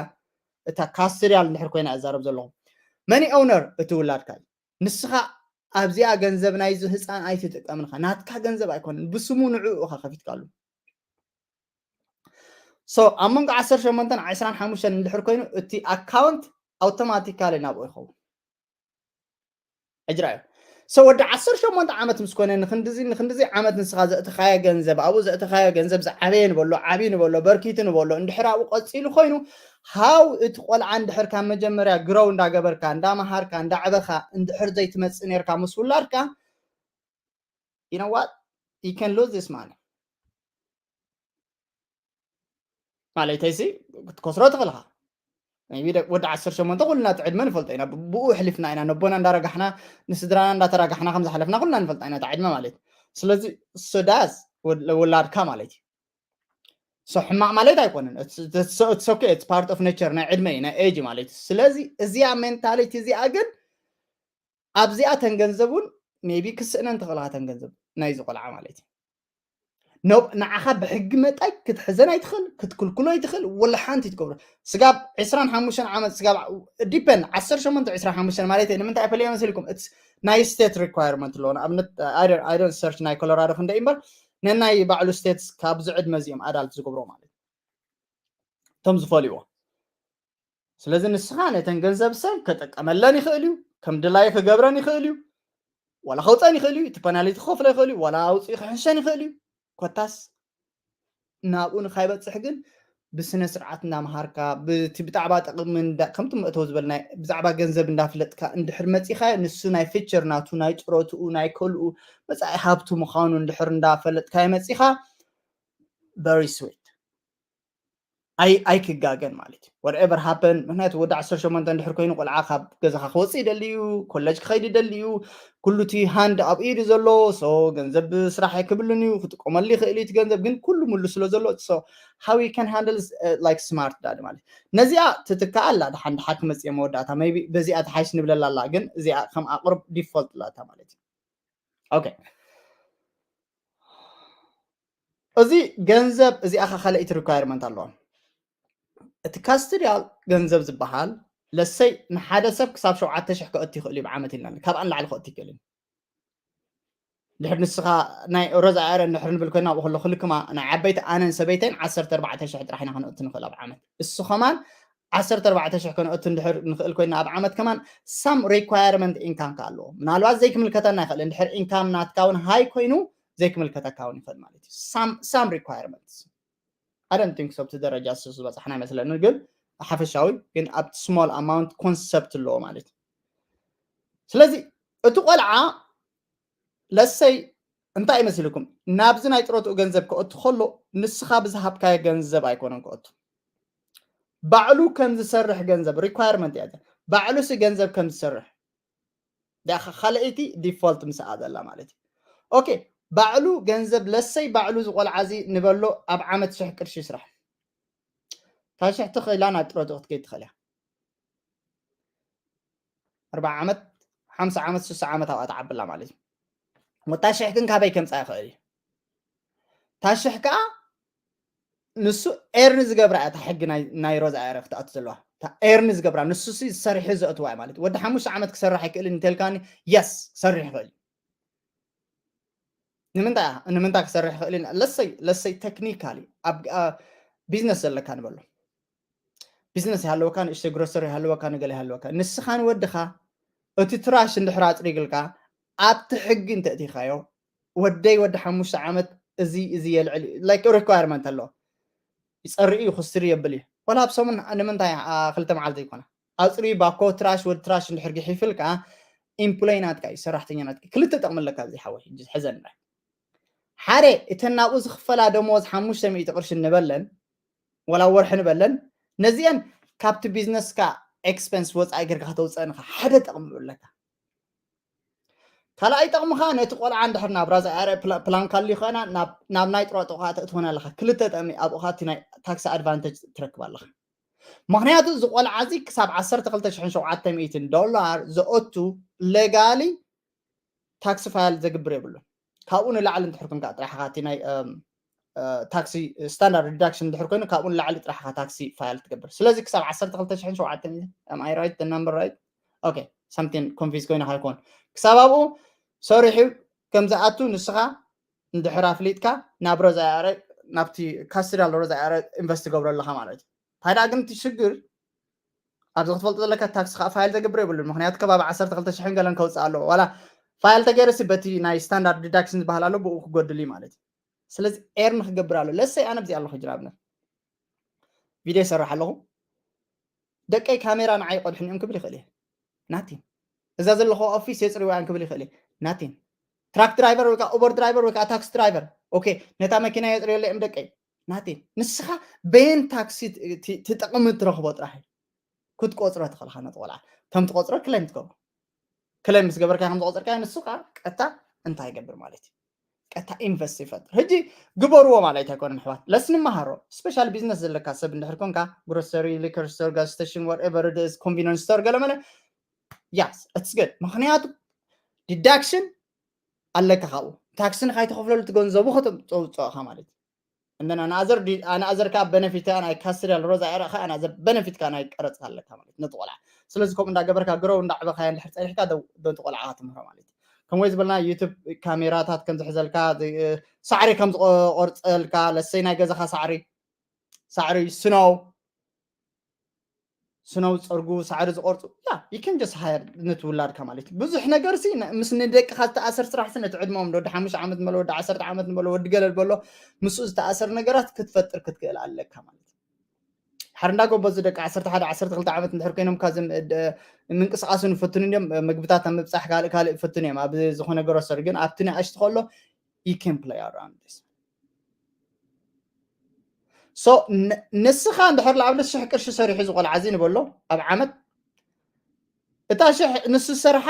እታ ካስትሪያል እንድሕር ኮይና እዛረብ ዘለኹ መኒ ኦውነር እቲ ውላድካ እዩ። ንስኻ ኣብዚኣ ገንዘብ ናይዚ ህፃን ኣይትጥቀምንኻ ናትካ ገንዘብ ኣይኮነን ብስሙ ንዕኡ እኻ ከፊትካሉ። ሶ ኣብ መንጎ ዓሰርተ ሸሞንተን ዕስራን ሓሙሽተን እንድሕር ኮይኑ እቲ ኣካውንት ኣውቶማቲካሊ ናብኡ ይኸውን። ሕጅራ እዩ ሰው ወዲ ዓሰርተ ሸሞንተ ዓመት ምስ ኮነ ንክንድዚ ንክንድዚ ዓመት ንስኻ ዘእትኻዮ ገንዘብ ኣብኡ ዘእትኻዮ ገንዘብ ዝዓበየ ንበሎ ዓብዩ ንበሎ በርኪቱ ንበሎ እንድሕር ኣብኡ ቀፂሉ ኮይኑ ሃው እቲ ቆልዓ እንድሕር ካብ መጀመርያ ግረው እንዳገበርካ እንዳመሃርካ እንዳዕበኻ እንድሕር ዘይትመፅእ ነርካ ምስ ውላድካ you know what you can lose this money ማለተይሲ ክትከስሮ ትኽእልኻ ወዲ ዓሰርተ ሸሞንተ ኩልና እቲ ዕድመ ንፈልጦ ኢና ብኡ ኣሕሊፍና ኢና ነቦና እንዳረጋሕና ንስድራና እንዳተራጋሕና ከም ዝሓለፍና ኩልና ንፈልጣ ኢና ዕድመ ማለት ስለዚ ሶዳስ ውላድካ ማለት እዩ ሕማቕ ማለት ኣይኮነን ሶኬ ፓርት ኦፍ ኔቸር ናይ ዕድመ እዩ ናይ ኤጅ ማለት እዩ ስለዚ እዚኣ ሜንታሊቲ እዚኣ ግን ኣብዚኣ ተን ገንዘብ እውን maybe ክስእነን ትኽእላ ተን ገንዘብ ናይዚ ቆልዓ ማለት እዩ። ንዓኻ ብሕጊ መጣይ ክትሕዘን ኣይትኽእል፣ ክትክልክሎ ኣይትኽእል፣ ወላ ሓንቲ ትገብሮ። ስጋብ ዕስራን ሓሙሽተን ዓመት ስጋብ ዲፐን ዓሰርተ ሸሞንተ ዕስራን ሓሙሽተን ማለት እዩ። ንምንታይ ፈለየ መሲልኩም? ናይ state requirement ኣለዎ። ንኣብነት I don't search ናይ ኮሎራዶ ክንደ እምበር ነናይ ባዕሉ states ካብዚ ዕድመ እዚኦም adult ዝገብሮ ማለት እቶም ዝፈልይዎ። ስለዚ ንስኻ ነተን ገንዘብ ሰብ ከጠቀመለን ይኽእል እዩ፣ ከም ድላዩ ክገብረን ይኽእል እዩ፣ ዋላ ከውፀን ይኽእል እዩ፣ እቲ ፐናሊቲ ክኸፍሎ ይኽእል እዩ፣ ዋላ ኣውፅኡ ክሕሸን ይኽእል እዩ። ኮታስ ናብኡ ንካይበፅሕ ግን ብስነ ስርዓት እንዳምሃርካ ብቲ ብዛዕባ ጥቕሚ ከምቲ መእተው ዝበልና ብዛዕባ ገንዘብ እንዳፍለጥካ እንድሕር መፂኻዮ ንሱ ናይ ፊቸር ናቱ ናይ ጥሮትኡ ናይ ከልኡ መፃኢ ሃብቱ ምዃኑ እንድሕር እንዳፈለጥካዮ መፂኻ very sweet ኣይክጋገን ማለት እዩ። Whatever happen ምክንያቱ ወዲ ዓሰርተ ሸሞንተ እንድሕር ኮይኑ ቆልዓ ካብ ገዛኻ ክወፅእ ይደሊ እዩ፣ ኮለጅ ክኸይድ ይደሊ እዩ፣ ኩሉ እቲ ሃንድ ኣብ ኢዱ ዘሎ so ገንዘብ ስራሕ ኣይክብልን እዩ፣ ክጥቀመሉ ይኽእል እዩ እቲ ገንዘብ ግን ኩሉ ሙሉ ስለ ዘሎ so how you can handle like smart dad ማለት ነዚኣ ትትከኣላ ድሓን ድሓ ክመፅእ መወዳእታ maybe በዚኣ ተሓይሽ ንብለላ ኣላ ግን እዚኣ ከም ኣቕርብ ዲፎልት ላታ ማለት እዩ። Okay እዚ ገንዘብ እዚኣ ኸ ካልኣይቲ requirement ኣለዋ። እቲ ካስትዲያል ገንዘብ ዝበሃል ለሰይ ንሓደ ሰብ ክሳብ ሸውዓተ ሽሕ ከእቱ ይኽእል እዩ ብዓመት ኢልና ካብኣ ንላዕሊ ከእቱ ይክእል እዩ። ድሕር ንስኻ ናይ ሮዛ ኣረ እንድሕር ንብል ኮይና ኣብኡ ከለኹ ልክማ ናይ ዓበይቲ ኣነን ሰበይተን ዓሰርተ ኣርባዕተ ሽሕ ጥራሕ ኢና ክንእቱ ንኽእል ኣብ ዓመት። እሱ ከማን ዓሰርተ ኣርባዕተ ሽሕ ከነእቱ እንድሕር ንኽእል ኮይና ኣብ ዓመት ከማን some requirement income ከ ኣለዎ። ምናልባት ዘይክምልከተና ይኽእል እንድሕር income ናትካ እውን ሃይ ኮይኑ ዘይክምልከተካ እውን ይኽእል ማለት እዩ። Some requirements I don't think so ኣብቲ ደረጃ እሱ ዝበፃሕና ይመስለኒ ግን ሓፈሻዊ ግን ኣብቲ small amount concept ኣለዎ ማለት እዩ። ስለዚ እቲ ቆልዓ ለሰይ እንታይ ይመስልኩም ናብዚ ናይ ጥሮትኡ ገንዘብ ከእቱ ከሎ ንስኻ ብዝሃብካዮ ገንዘብ ኣይኮነን ከእቱ ባዕሉ ከም ዝሰርሕ ገንዘብ requirement እያ ባዕሉሲ ገንዘብ ከም ዝሰርሕ ካልኣይቲ ዲፎልት ምስኣ ዘላ ማለት እዩ። Okay ባዕሉ ገንዘብ ለሰይ ባዕሉ ዝቆልዓ እዚ ንበሎ ኣብ ዓመት ሽሕ ቅርሺ ይስራሕ እታ ሽሕ ትኽእላ ናብ ጥሮትኡ ክትከይድ ትኽእል እያ። ኣርባዓ ዓመት ሓምሳ ዓመት ስሳ ዓመት ኣብኣ ትዓብላ ማለት እዩ። ወታ ሽሕ ግን ካበይ ከምፃ ይኽእል እዩ። እታ ሽሕ ከዓ ንሱ ኤርን ዝገብራ እያ እታ ሕጊ ናይ ሮዛ ኣረ ክትኣቱ ዘለዋ እታ ኤርን ዝገብራ ንሱ ሲ ዝሰርሒ ዘእትዋ ማለት ወዲ ሓሙሽተ ዓመት ክሰርሕ ኣይክእልን እንተልካኒ የስ ክሰርሕ ይኽእል እዩ። ንምንታይ ንምንታይ ክሰርሕ ይኽእል እዩ ለሰይ ለሰይ ቴክኒካሊ ኣብ ቢዝነስ ዘለካ ንበሎ ቢዝነስ ይሃለወካ ንእሽተይ ግሮሰሪ ይሃለወካ ንገለ ይሃለወካ ንስኻ ንወድኻ እቲ ትራሽ እንድሕር ኣፅሪግልካ ኣብቲ ሕጊ እንተእቲኻዮ ወደይ ወዲ ሓሙሽተ ዓመት እዚ እዚ የልዕል like requirement ኣሎ ይፀርኢ እዩ ክስትሪ የብል እዩ ወላ ኣብ ሰሙን ንምንታይ ክልተ መዓልቲ ይኮና ኣፅሪ ባኮ ትራሽ ወዲ ትራሽ እንድሕር ግሒፍልካ ኢምፕሎይ ናትካ እዩ ሰራሕተኛ ናትካ ክልተ ጠቕምለካ እዚ ሓወይ ሕዘን ሓደ እተን ናብኡ ዝኽፈላ ደሞዝ ሓሙሽተ ሚእቲ ቅርሺ እንበለን ወላ ወርሒ ንበለን ነዚአን ካብቲ ቢዝነስካ ኤክስፐንስ ወፃኢ ጌርካ ከተውፅአን ኢኻ ሓደ ጠቕሚ ኣለካ ካልኣይ ጠቕምኻ ነቲ ቆልዓ እንድሕር ናብ ራዛ ኣረ ፕላንካ ኣሉ ይኸና ናብ ናይ ጥራጥኻ ተእትወና ኣለኻ ክልተ ጠቕሚ ኣብኡ ኻቲ ናይ ታክሲ ኣድቫንቴጅ ትረክብ ኣለኻ ምኽንያቱ እዚ ቆልዓ እዚ ክሳብ ዓሰርተ ክልተ ሽሕን ሸውዓተ ሚእትን ዶላር ዘኦቱ ሌጋሊ ታክሲ ፋይል ዘግብር የብሉን ካብኡ ንላዕሊ እንድሕር ኮንካ ጥራሕኻ እቲ ናይ ታክሲ ስታንዳርድ ዲዳክሽን እንድሕር ኮይኑ ካብኡ ንላዕሊ ጥራሕኻ ታክሲ ፋይል ትገብር ስለዚ ክሳብ ዓሰርተ ክልተ ሽሕን ሸውዓተ ሚእትን am I right the number right okay something confuse ኮይና ከይኮን ክሳብ ኣብኡ ሰሪሑ ከም ዝኣቱ ንስኻ እንድሕር ኣፍሊጥካ ናብ ሮዛ ኣረ ናብቲ ካስትዳል ሮዛ ኣረ ኢንቨስት ትገብሮ ኣለኻ ማለት እዩ ታዲያ ግን እቲ ሽግር ኣብዚ ክትፈልጦ ዘለካ ታክሲ ከዓ ፋይል ተገብር የብሉን ምክንያቱ ከባቢ ዓሰርተ ክልተ ሽሕን ገለን ከውፅእ ኣለዎ ዋላ ፋይል ተገይርሲ በቲ ናይ ስታንዳርድ ዲዳክሽን ዝበሃል ኣሎ ብኡ ክጎድል እዩ ማለት እዩ ስለዚ ኤር ንክገብር ኣሎ ለሰይ ኣነ ብዚ ኣለኹ ጅራብነት ቪድዮ ይሰርሕ ኣለኹ ደቀይ ካሜራ ንዓይ ይቆድሕን እዮም ክብል ይኽእል እየ ናቲን እዛ ዘለኹ ኦፊስ የፅርዋ እዮም ክብል ይኽእል እየ ናቲን ትራክ ድራይቨር ወይ ከዓ ኡበር ድራይቨር ወይ ከዓ ታክሲ ድራይቨር ኦኬ ነታ መኪና የፅርየለ እዮም ደቀይ ናቲን ንስኻ በየን ታክሲ ትጠቕሚ ትረኽቦ ጥራሕ ክትቆፅሮ ትኽእልካ ነቲ ቆልዓ ከም ትቆፅሮ ክሌም ትገብሮ ክሌም ምስ ገበርካ ከም ዝቆፅርካ ንሱ ከዓ ቀጥታ እንታይ ይገብር ማለት እዩ ቀጥታ ኢንቨስት ይፈጥር ሕጂ ግበርዎ ማለት ኣይኮነን ኣሕዋት ለስ ንመሃሮ ስፔሻል ቢዝነስ ዘለካ ሰብ እንድሕር ኮንካ ግሮሰሪ ሊከር ስቶር ጋዝ ስቴሽን whatever it is convenience store ገለመለ yes it's good ምክንያቱ ዲዳክሽን ኣለካ ካብኡ። ታክስን ካይተኸፍለሉ እቲ ገንዘቡ ከተውፅኦ ኢኻ ማለት እዩ። እንደና ኣናዘር ኣናዘር ከዓ በነፊት ናይ ካስትሪያል ሮዛ ኤረ ከዓ ኣናዘር በነፊት ከዓ ናይ ቀረፅ ኣለካ ማለት ነቲ ቆልዓ። ስለዚ ከምኡ እንዳገበርካ ግረው እንዳዕበኻያ እንድሕር ፀኒሕካ ዶ- ዶ እቲ ቆልዓ ትምህሮ ማለት እዩ። ከምኡ ዝበልና ዩቱብ ካሜራታት ከም ዝሕዘልካ ዝ- ሳዕሪ ከም ዝቆርፀልካ ለሰይ ናይ ገዛኻ ሳዕሪ ሳዕሪ ስኖው ስነው ዝፀርጉ ሳዕሪ ዝቆርፁ ያ you can just hire ነቲ ውላድካ ማለት እዩ። ብዙሕ ነገር ሲ ን- ምስ ንደቅኻ ዝተኣሰር ስራሕ ሲ ነቲ ዕድሞም ወዲ ሓሙሽተ ዓመት ንበሎ ወዲ ዓሰርተ ዓመት ንበሎ ወዲ ገለ ዝበሎ ምስኡ ዝተኣሰር ነገራት ክትፈጥር ክትክእል ኣለካ ማለት እዩ። ሓር እንዳጎበዙ ደቂ ዓሰርተ ሓደ ዓሰርተ ክልተ ዓመት እንድሕር ኮይኖም ካብዚ ምንቅስቃሱ ንፈትኑ እዮም። ምግብታት ኣብ ምብፃሕ ካልእ ካልእ ይፈትኑ እዮም ኣብ ዝኾነ ግሮሰሪ። ግን ኣብቲ ንኣሽቱ ከሎ you can play around this። So ንስኻ እንድሕር ንኣብነት ሽሕ ቅርሺ ሰሪሑ ዝቆልዓ እዚ ንበሎ ኣብ ዓመት እታ ሽሕ ንሱ ዝሰርሓ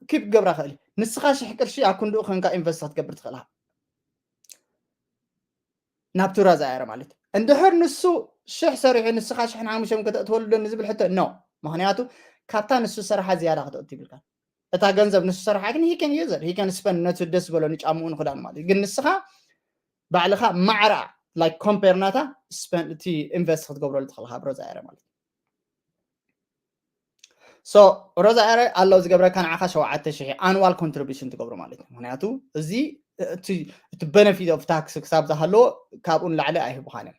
ኪፕ ክገብራ ክእል እዩ። ንስኻ ሽሕ ቅርሺ ኣብ ክንድኡ ኮንካ ኢንቨስት ክትገብር ትኽእል ኢኻ ናብቲ ሮዛ ኤረ ማለት እዩ። እንድሕር ንሱ ሽሕ ሰሪሑ ንስኻ ሽሕን ሓሙሽተን ከተእትወሉ ዶ ንዝብል ሕቶ no። ምክንያቱ ካብታ ንሱ ዝሰርሓ ዝያዳ ከተእቱ ይብልካ። እታ ገንዘብ ንሱ ዝሰርሓ ግን he can use it he can spend ነቲ ደስ ዝበሎ ንጫምኡ ንክዳኑ ማለት እዩ። ግን ንስኻ ባዕልኻ ማዕራ like ኮምፔር ናታ ስፐን እቲ ኢንቨስት ክትገብረሉ ትኽእል ካብ ሮዛ ኤረ ማለት እዩ። So ሮዛ ኤረ ኣሎ ዝገብረካ ንዓኻ ሸውዓተ ሽሕ ኣኑዋል ኮንትሪቢሽን ትገብሮ ማለት እዩ። ምክንያቱ እዚ እቲ እቲ በነፊት ኦፍ ታክስ ክሳብ ዝሃለዎ ካብኡ ንላዕሊ ኣይህቡኻን እዮም።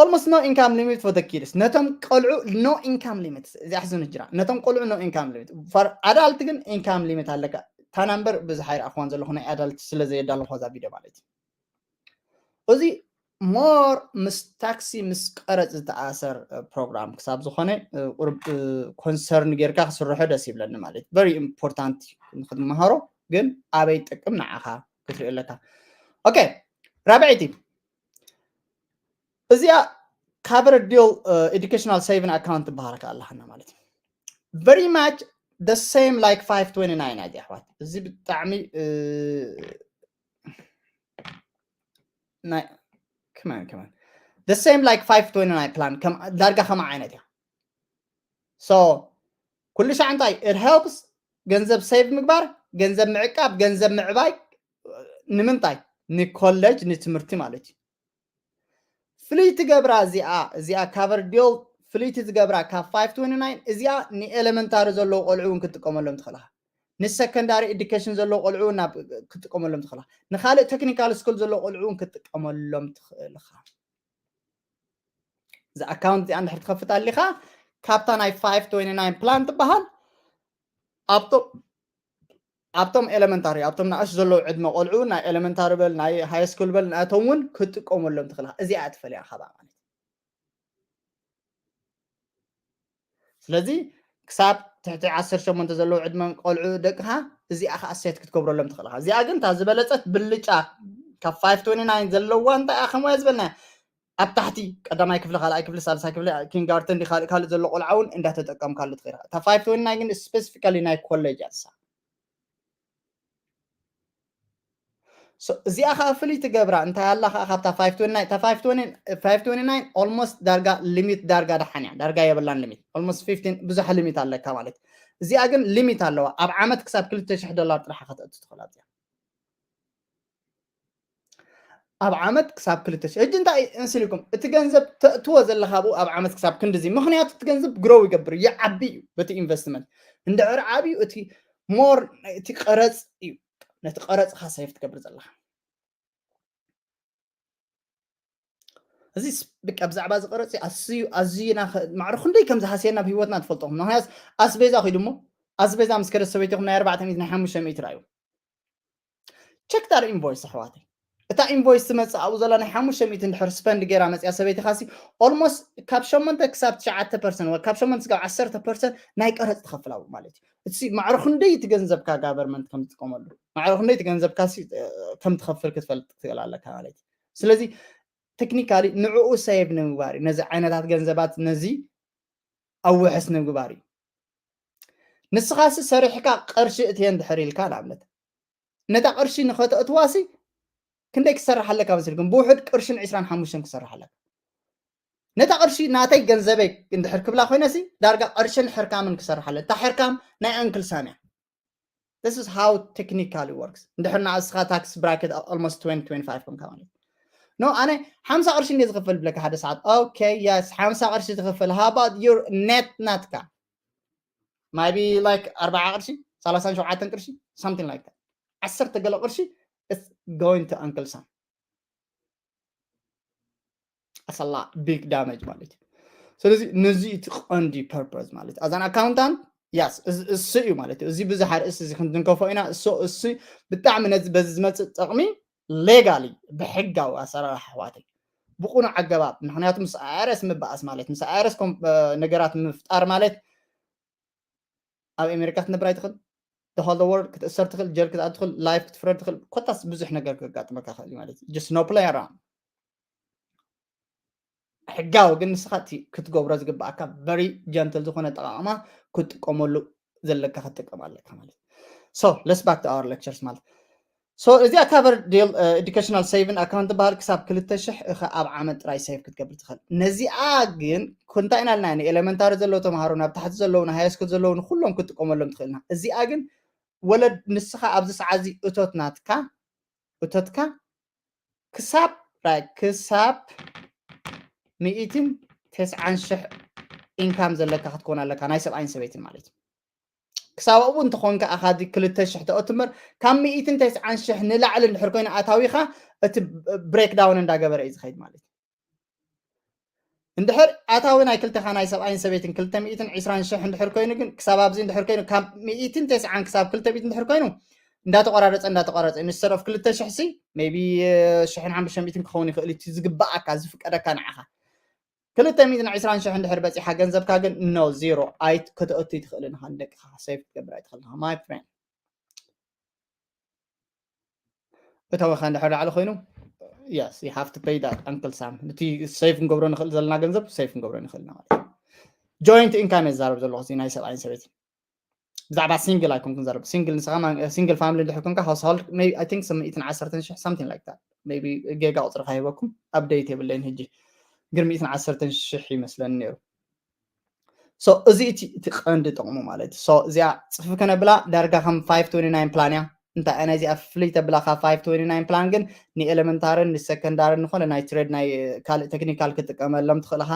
Almost no income limit for the kids ነቶም ቆልዑ no income limit እዚኣ ሕዚ ንጅራ ነቶም ቆልዑ no income limit for adult ግን income limit ኣለካ። እታ ናምበር ብዙሕ ኣይረኣኽዋን ዘለኹ ናይ ኣዳልት ስለ ዘየዳለኹ እዛ ቪድዮ ማለት እዩ። እዚ ሞር ምስ ታክሲ ምስ ቀረፅ ዝተኣሰር ፕሮግራም ክሳብ ዝኾነ ቁርብ ኮንሰርን ጌርካ ክስርሖ ደስ ይብለኒ ማለት very important ንክትመሃሮ ግን ኣበይ ጠቅም ንዓኻ ክትሪኦ ኣለካ። ኦኬ ራብዐይቲ እዚኣ covered deal educational saving account ትበሃል ኣለሃና ማለት እዩ። Very much the same like five twenty nine ኣዚ ኣሕዋት እዚ ብጣዕሚ ናይ ከማን ከማን the same like five twenty nine plan ከም ዳርጋ ከማ ዓይነት እያ። So ኩሉ ሻዕ እንታይ it helps ገንዘብ ሴቭ ምግባር ገንዘብ ምዕቃብ ገንዘብ ምዕባይ ንምንታይ ንኮሌጅ ንትምህርቲ ማለት እዩ። ፍልይቲ ገብራ እዚኣ እዚኣ covered deal ፍልይቲ ዝገብራ ካብ five twenty nine እዚኣ ንኤሌመንታሪ ዘለዉ ቆልዑ እውን ክትጥቀመሎም ትኽእልኻ። ንሰከንዳሪ ኤዱኬሽን ዘለዉ ቆልዑ እውን ናብ ክትጥቀመሎም ትኽእልኻ። ንካልእ ቴክኒካል ስኩል ዘለዉ ቆልዑ እውን ክትጥቀመሎም ትኽእልኻ። እዚ ኣካውንት እዚኣ እንድሕር ትኸፍት ኣሊኻ ካብታ ናይ five twenty nine ፕላን ትበሃል ኣብቶም ኣብቶም ኤሌመንታሪ ኣብቶም ንኣሽ ዘለዉ ዕድመ ቆልዑ ናይ ኤሌመንታሪ በል ናይ ሃይ ስኩል በል ናቶም እውን ክትጥቀመሎም ትኽእልኻ። እዚኣ ትፈልያ ካባ ማለት ስለዚ ክሳብ ትሕቲ ዓሰርተ ሸሞንተ ዘለዉ ዕድመ ቆልዑ ደቅኻ እዚኣ ከዓ ሴት ክትገብረሎም ትኽእልኻ። እዚኣ ግን እታ ዝበለፀት ብልጫ ካብ five twenty nine ዘለዋ እንታይ እያ ከምያ ዝበልና ኣብ ታሕቲ ቀዳማይ ክፍሊ ካልኣይ ክፍሊ ሳልሳይ ክፍሊ ኪንጋርተን ካልእ ካልእ ዘሎ ቆልዓ እውን እንዳተጠቀምካሉ ትኽእል እታ five twenty nine ግን ስፔሲፊካሊ ናይ ኮሌጅ እያ እዚኣ ከዓ ፍልይቲ ገብራ እንታይ ኣላ ከዓ ካብታ five twenty nine እታ five twenty nine almost ዳርጋ ሊሚት ዳርጋ ደሓን እያ ዳርጋ የብላን ሊሚት almost fifteen ብዙሕ ሊሚት ኣለካ ማለት እዚኣ ግን ሊሚት ኣለዋ ኣብ ዓመት ክሳብ ክልተ ሽሕ ዶላር ጥራሕ ከተእቱ ትኽእላ እዚኣ ኣብ ዓመት ክሳብ ክልተ ሽሕ ሕጂ እንታይ እንስልኩም እቲ ገንዘብ ተእትዎ ዘለካ ብኡ ኣብ ዓመት ክሳብ ክንድዚ ምክንያቱ እቲ ገንዘብ ግሮው ይገብር ይዓቢ እዩ በቲ ኢንቨስትመንት እንድዕር ዓብዩ እቲ ሞር እቲ ቀረፅ እዩ ነቲ ቀረፅካ ሰይፍ ትገብር ዘለካ እዚ ብቃ ብዛዕባ እዚ ቀረፂ ኣዝዩ ኣዝዩና ማዕረ ክንደይ ከም ዝሃስየና ብሂወትና ትፈልጦ ምክንያት ኣስቤዛ ኪዱ እሞ ኣስቤዛ ምስ ከደ ሰበይትኹም ናይ ኣርባዕተ ሚእቲ ናይ ሓሙሽተ ሚእቲ ራዩ ቸክ ዳር ኢንቮይስ ኣሕዋተይ እታ ኢንቮይስ ትመፅእ ኣብኡ ዘላ ናይ ሓሙሽተ ሚእቲ እንድሕር ስፐንድ ገይራ መፅያ ሰበይትኻ ሲ ኦልሞስት ካብ ሸሞንተ ክሳብ ትሽዓተ ፐርሰንት ወይ ካብ ሸሞንተ ክሳብ ዓሰርተ ፐርሰንት ናይ ቀረፅ ትኸፍል ኣብኡ ማለት እዩ እቲ ማዕረ ክንደይ እቲ ገንዘብካ ጋቨርመንት ከም ዝጥቀመሉ ማዕረ ክንደይ እቲ ገንዘብካ ሲ ከም ትኸፍል ክትፈልጥ ትኽእል ኣለካ ማለት እዩ ስለዚ ቴክኒካሊ ንዕኡ ሰይቭ ንምግባር እዩ ነዚ ዓይነታት ገንዘባት ነዚ ኣውሕስ ንምግባር እዩ ንስኻሲ ሰሪሕካ ቅርሺ እትየ እንድሕር ኢልካ ንኣብነት ነታ ቅርሺ ንኸተእትዋሲ ክንደይ ክሰርሕ ኣለካ መሲልኩም ብውሕድ ቅርሽን ዕስራን ሓሙሽተን ክሰርሕ ኣለካ ነታ ቅርሺ ናተይ ገንዘበይ እንድሕር ክብላ ኮይነሲ ዳርጋ ቅርሽን ሕርካምን ክሰርሓለ። እታ ሕርካም ናይ ኣንክል ሳም እያ። This is how technically works። እንድሕር ንስኻ tax bracket almost twenty twenty-five ኮንካ ማለት ነው። ኣነ ሓምሳ ቅርሺ እንደ ዝኽፈል ብለካ ሓደ ሰዓት። Okay, yes, ሓምሳ ቅርሺ ትኽፈል። How about your net ናትካ? Maybe like ኣርባዓ ቅርሺ፣ ሰላሳን ሸውዓተን ቅርሺ፣ something like that። ዓሰርተ ገለ ቅርሺ it's going to ኣንክል ሳም። ኣሰላ big damage ማለት እዩ። ስለዚ ነዚ እቲ ቀንዲ purpose ማለት እዩ። As an accountant, yes፣ እሱ እዩ ማለት እዩ። እዚ ብዙሕ ኣርእስቲ እዚ ክንትንከፎ ኢና። እሱ ብጣዕሚ ነዚ በዚ ዝመፅእ ጥቕሚ legally ብሕጋዊ ኣሰራርሓ ኣሕዋተይ ብቁኑዕ ኣገባብ፣ ምክንያቱ ምስ ኣይ ኣር ኤስ ምባኣስ ማለት ምስ ኣይ ኣር ኤስ ነገራት ምፍጣር ማለት ኣብ ኣሜሪካ ክትነብር ኣይትኽእል። The whole world ክትእሰር ትኽእል፣ ጀል ክትኣት ትኽእል፣ life ክትፍረድ ትኽእል። ኮታስ ብዙሕ ነገር ከጋጥመካ ክእል ማለት እዩ። Just no play around። ሕጋዊ ግን ንስኻ እቲ ክትገብሮ ዝግባኣካ very gentle ዝኾነ ኣጠቓቕማ ክትጥቀመሉ ዘለካ ክትጥቀም ኣለካ ማለት እዩ። So let's back to our lectures ማለት። So እዚኣ cover deal educational saving account ትበሃል። ክሳብ ክልተ ሽሕ ኢኻ ኣብ ዓመት ጥራይ save ክትገብር ትኽእል። ነዚኣ ግን እንታይ ኢና ኢልና ን elementary ዘለዉ ተምሃሮ ናብ ታሕቲ ዘለዉ ን high school ዘለዉ ንኩሎም ክትጥቀመሎም ትኽእልና። እዚኣ ግን ወለድ ንስኻ ኣብዚ ሰዓት እዚ እቶት ናትካ እቶትካ ክሳብ right ክሳብ ሚእትን ተስዓን ሽሕ income ዘለካ ክትኮን ኣለካ ናይ ሰብኣይን ሰበይትን ማለት እዩ። ክሳብ ኣብኡ እንተኾንካ ኣኻ ክልተ ሽሕ ተእቱ እምበር ካብ ሚእትን ተስዓን ሽሕ ንላዕሊ እንድሕር ኮይኑ ኣታዊኻ እቲ breakdown እንዳገበረ እዩ ዝኸይድ ማለት እዩ። እንድሕር ኣታዊ ናይ ክልተኻ ናይ ሰብኣይን ሰበይትን ክልተ ሚእትን ዕስራን ሽሕ እንድሕር ኮይኑ ግን ክሳብ ኣብዚ እንድሕር ኮይኑ ካብ ሚእትን ተስዓን ክሳብ ክልተ ሚእቲ እንድሕር ኮይኑ እንዳተቆራረፀ እንዳተቆራረፀ instead of ክልተ ሽሕ ሲ maybe ሽሕን ሓሙሽተ ሚእትን ክኸውን ይኽእል እቲ ዝግባኣካ ዝፍቀደካ ንዓኻ። ክልተ ሚእትን ዕስራን ሽሕ እንድሕር በፂሓ ገንዘብካ ግን no zero ኣይት ከተእቱ ኣይትኽእልን ኢኻ ንደቅኻ save ክትገብር ኣይትኽእልን ኢኻ my friend። እታወኻ እንድሕር ላዕሊ ኮይኑ yes you have to pay that ኣንክል ሳም። እቲ save ክንገብሮ ንኽእል ዘለና ገንዘብ save ክንገብሮ ንኽእል ኢና ማለት እዩ። Joint income እየ ዝዛረብ ዘለኹ እዚ ናይ ሰብኣይን ሰበይትን። ብዛዕባ single ኣይኮንኩን ዘረብ single ንስኻ single family እንድሕር ኮንካ household I think ሚእትን ዓሰርተን ሽሕ something like that maybe ጌጋ ቁፅሪ ካሂበኩም update የብለይን ሕጂ ግን ሚእትን ዓሰርተን ሽሕ ይመስለኒ ነይሩ። So እዚ እቲ እቲ ቀንዲ ጥቕሙ ማለት እዩ። So እዚኣ ፅፍፍ ከነብላ ዳርጋ ከም five twenty nine plan እያ። እንታይ እያ ናይዚኣ ፍልይ ተብላ ካብ five twenty nine plan ግን ን elementary ን secondary ን ዝኾነ ናይ trade ናይ ካልእ technical ክትጥቀመሎም ትኽእል ኢኻ።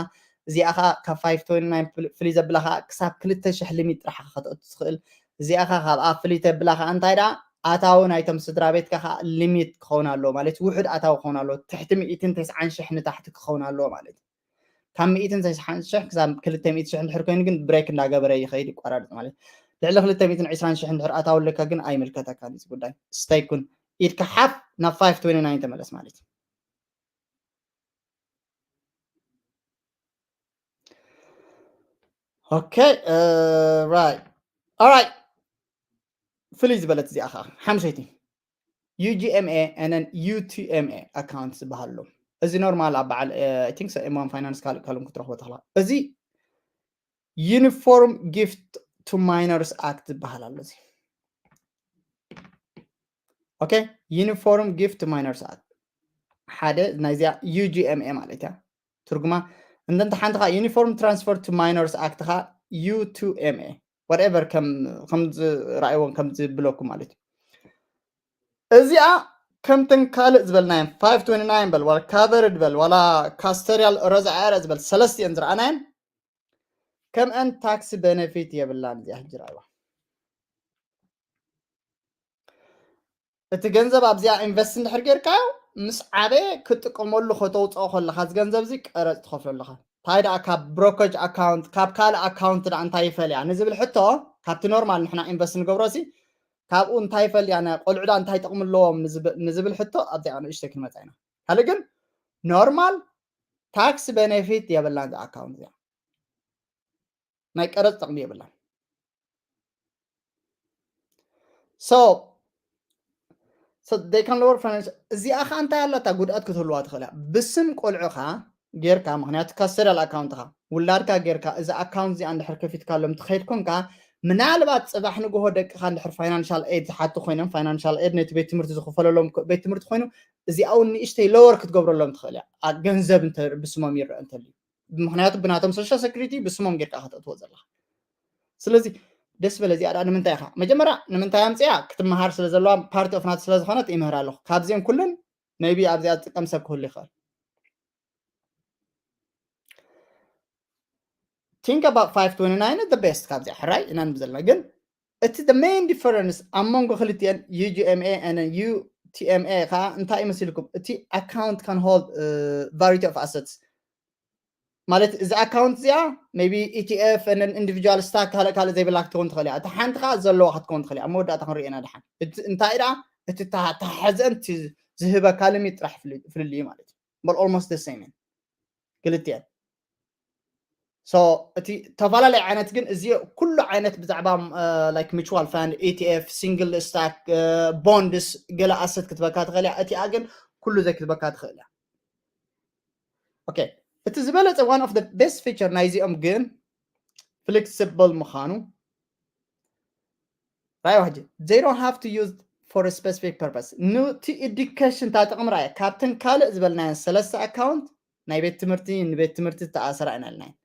እዚኣ ኸዓ ካብ five twenty nine ፍልይ ዘብላ ኸዓ ክሳብ ክልተ ሽሕ limit ጥራሕ ከተእቱ ትኽእል። እዚኣ ኸዓ ካብኣ ፍልይ ተብላ ኸዓ እንታይ ደኣ ኣታዊ ናይቶም ስድራ ቤትካ ኸዓ limit ክኸውን ኣለዎ ማለት ውሑድ ኣታዊ ክኸውን ኣለዎ። ትሕቲ ሚእትን ተስዓን ሽሕ ንታሕቲ ክኸውን ኣለዎ ማለት እዩ። ካብ ሚእትን ተስዓን ሽሕ ክሳብ ክልተ ሚእቲ ሽሕ እንድሕር ኮይኑ ግን break እንዳገበረ ይኸይድ ይቋራርፅ ማለት ልዕሊ ክልተ ሚእትን ዕስራን ሽሕ እንድሕር ኣታዊ ኣለካ ግን ኣይምልከተካን እዚ ጉዳይ። Stay ኩን ኢድካ ሓፍ ናብ five twenty nine ተመለስ ማለት እዩ። Okay, right. All right. ፍልይ ዝበለት እዚኣ ከዓ ሓምሸይቲ U G M A and then U T M A account ዝበሃሉ እዚ normal ኣብ በዓል I think M one finance ካልእ ካልም ክትረኽቦ ትኽላ። እዚ Uniform Gift to Minors Act ዝበሃል ኣሎ። እዚ okay Uniform Gift to Minors Act ሓደ ናይዚኣ U G M A ማለት እያ ትርጉማ። እንተ ሓንቲ ከዓ Uniform Transfer to Minors Act ከዓ U two M A whatever ከም ዝረኣይዎም ከም ዝብለኩም ማለት እዩ። እዚኣ ከምተን ካልእ ዝበልናየን five twenty nine በል ዋላ covered በል ዋላ custodial ረዛዕረ ዝበል ሰለስቲአን ዝረኣናየን ከምአን tax benefit የብላን። እዚኣ ሕጂ ረኣይዋ። እቲ ገንዘብ ኣብዚኣ invest እንድሕር ጌርካዮ ምስ ዓበየ ክጥቀመሉ ከተውፅኦ ከለካ እዚ ገንዘብ እዚ ቀረፅ ትኸፍሎ ኣለካ። እንታይ ደኣ ካብ brokerage account ካብ ካልእ account ደኣ እንታይ ይፈልያ ንዝብል ሕቶ ካብቲ normal ንሕና invest ንገብሮ ሲ ካብኡ እንታይ ይፈልያ ቆልዑ ደኣ እንታይ ጥቕሚ ኣለዎም ንዝብል ሕቶ ኣብዚኣ ንእሽተይ ክንመፃ ኢና። ካልእ ግን normal tax benefit የብላን እዛ account እዚኣ ናይ ቀረፅ ጥቕሚ የብላን። So so they can lower financial እዚኣ ከዓ እንታይ ኣለታ ጉድኣት ክትህልዋ ትኽእል እያ። ብስም ቆልዑኻ ጌርካ ምክንያቱ custodial account ኻ ውላድካ ጌርካ እዚ account እዚኣ እንድሕር ከፊትካሎም ትኸይድ ኮንካ ምናልባት ፅባሕ ንግሆ ደቅኻ እንድሕር financial aid ዝሓቱ ኮይኖም financial aid ነቲ ቤት ትምህርቲ ዝኽፈለሎም ቤት ትምህርቲ ኮይኑ እዚኣ እውን ንእሽተይ lower ክትገብረሎም ትኽእል እያ። ገንዘብ ብስሞም ይረአ እንተልዩ ምክንያቱ ብናቶም social security ብስሞም ጌርካ ከተእትዎ ዘለካ። ስለዚ ደስ በለ እዚኣ ደኣ ንምንታይ ኢኻ መጀመርያ ንምንታይ ኣምፅያ ክትመሃር ስለ ዘለዋ፣ part of ናቱ ስለ ዝኾነት ይምህር ኣለኹ። ካብዚኦም ኩለን maybe ኣብዚኣ ዝጥቀም ሰብ ክህሉ ይኽእል። Think about five twenty-nine the best ካብዚኣ ሕራይ ኢና ንብል ዘለና። ግን እቲ the main difference ኣብ መንጎ ክልቲአን UGMA and UTMA ከዓ እንታይ እዩ መሲልኩም? እቲ account can hold variety of assets ማለት እዚ account እዚኣ maybe ETF and individual stock ካልእ ካልእ ዘይብላ ክትከውን ትኽእል እያ። እቲ ሓንቲ ከዓ ዘለዋ ክትከውን ትኽእል እያ። ኣብ መወዳእታ ክንሪኦ ኢና ደሓን። እቲ እንታይ ደኣ እቲ ተሓዘን ዝህበካ limit ጥራሕ ፍልልዩ ማለት እዩ። But almost the same ክልቲአን። So እቲ ተፈላለየ ዓይነት ግን እዚ ኩሉ ዓይነት ብዛዕባ like mutual fund፣ ETF፣ single stock፣ bonds ገለ asset ክትበካ ትኽእል እያ። እቲኣ ግን ኩሉ ዘይክትበካ ትኽእል እያ። Okay፣ እቲ ዝበለፀ one of the best feature ናይዚኦም ግን flexible ምዃኑ ራይ ዋሕጂ they don't have to use for a specific purpose። ንቲ education ታጥቕም ራየ ካብተን ካልእ ዝበልናየን ሰለስተ account ናይ ቤት ትምህርቲ ንቤት ትምህርቲ ዝተኣሰራ ኢና ኢልናየን።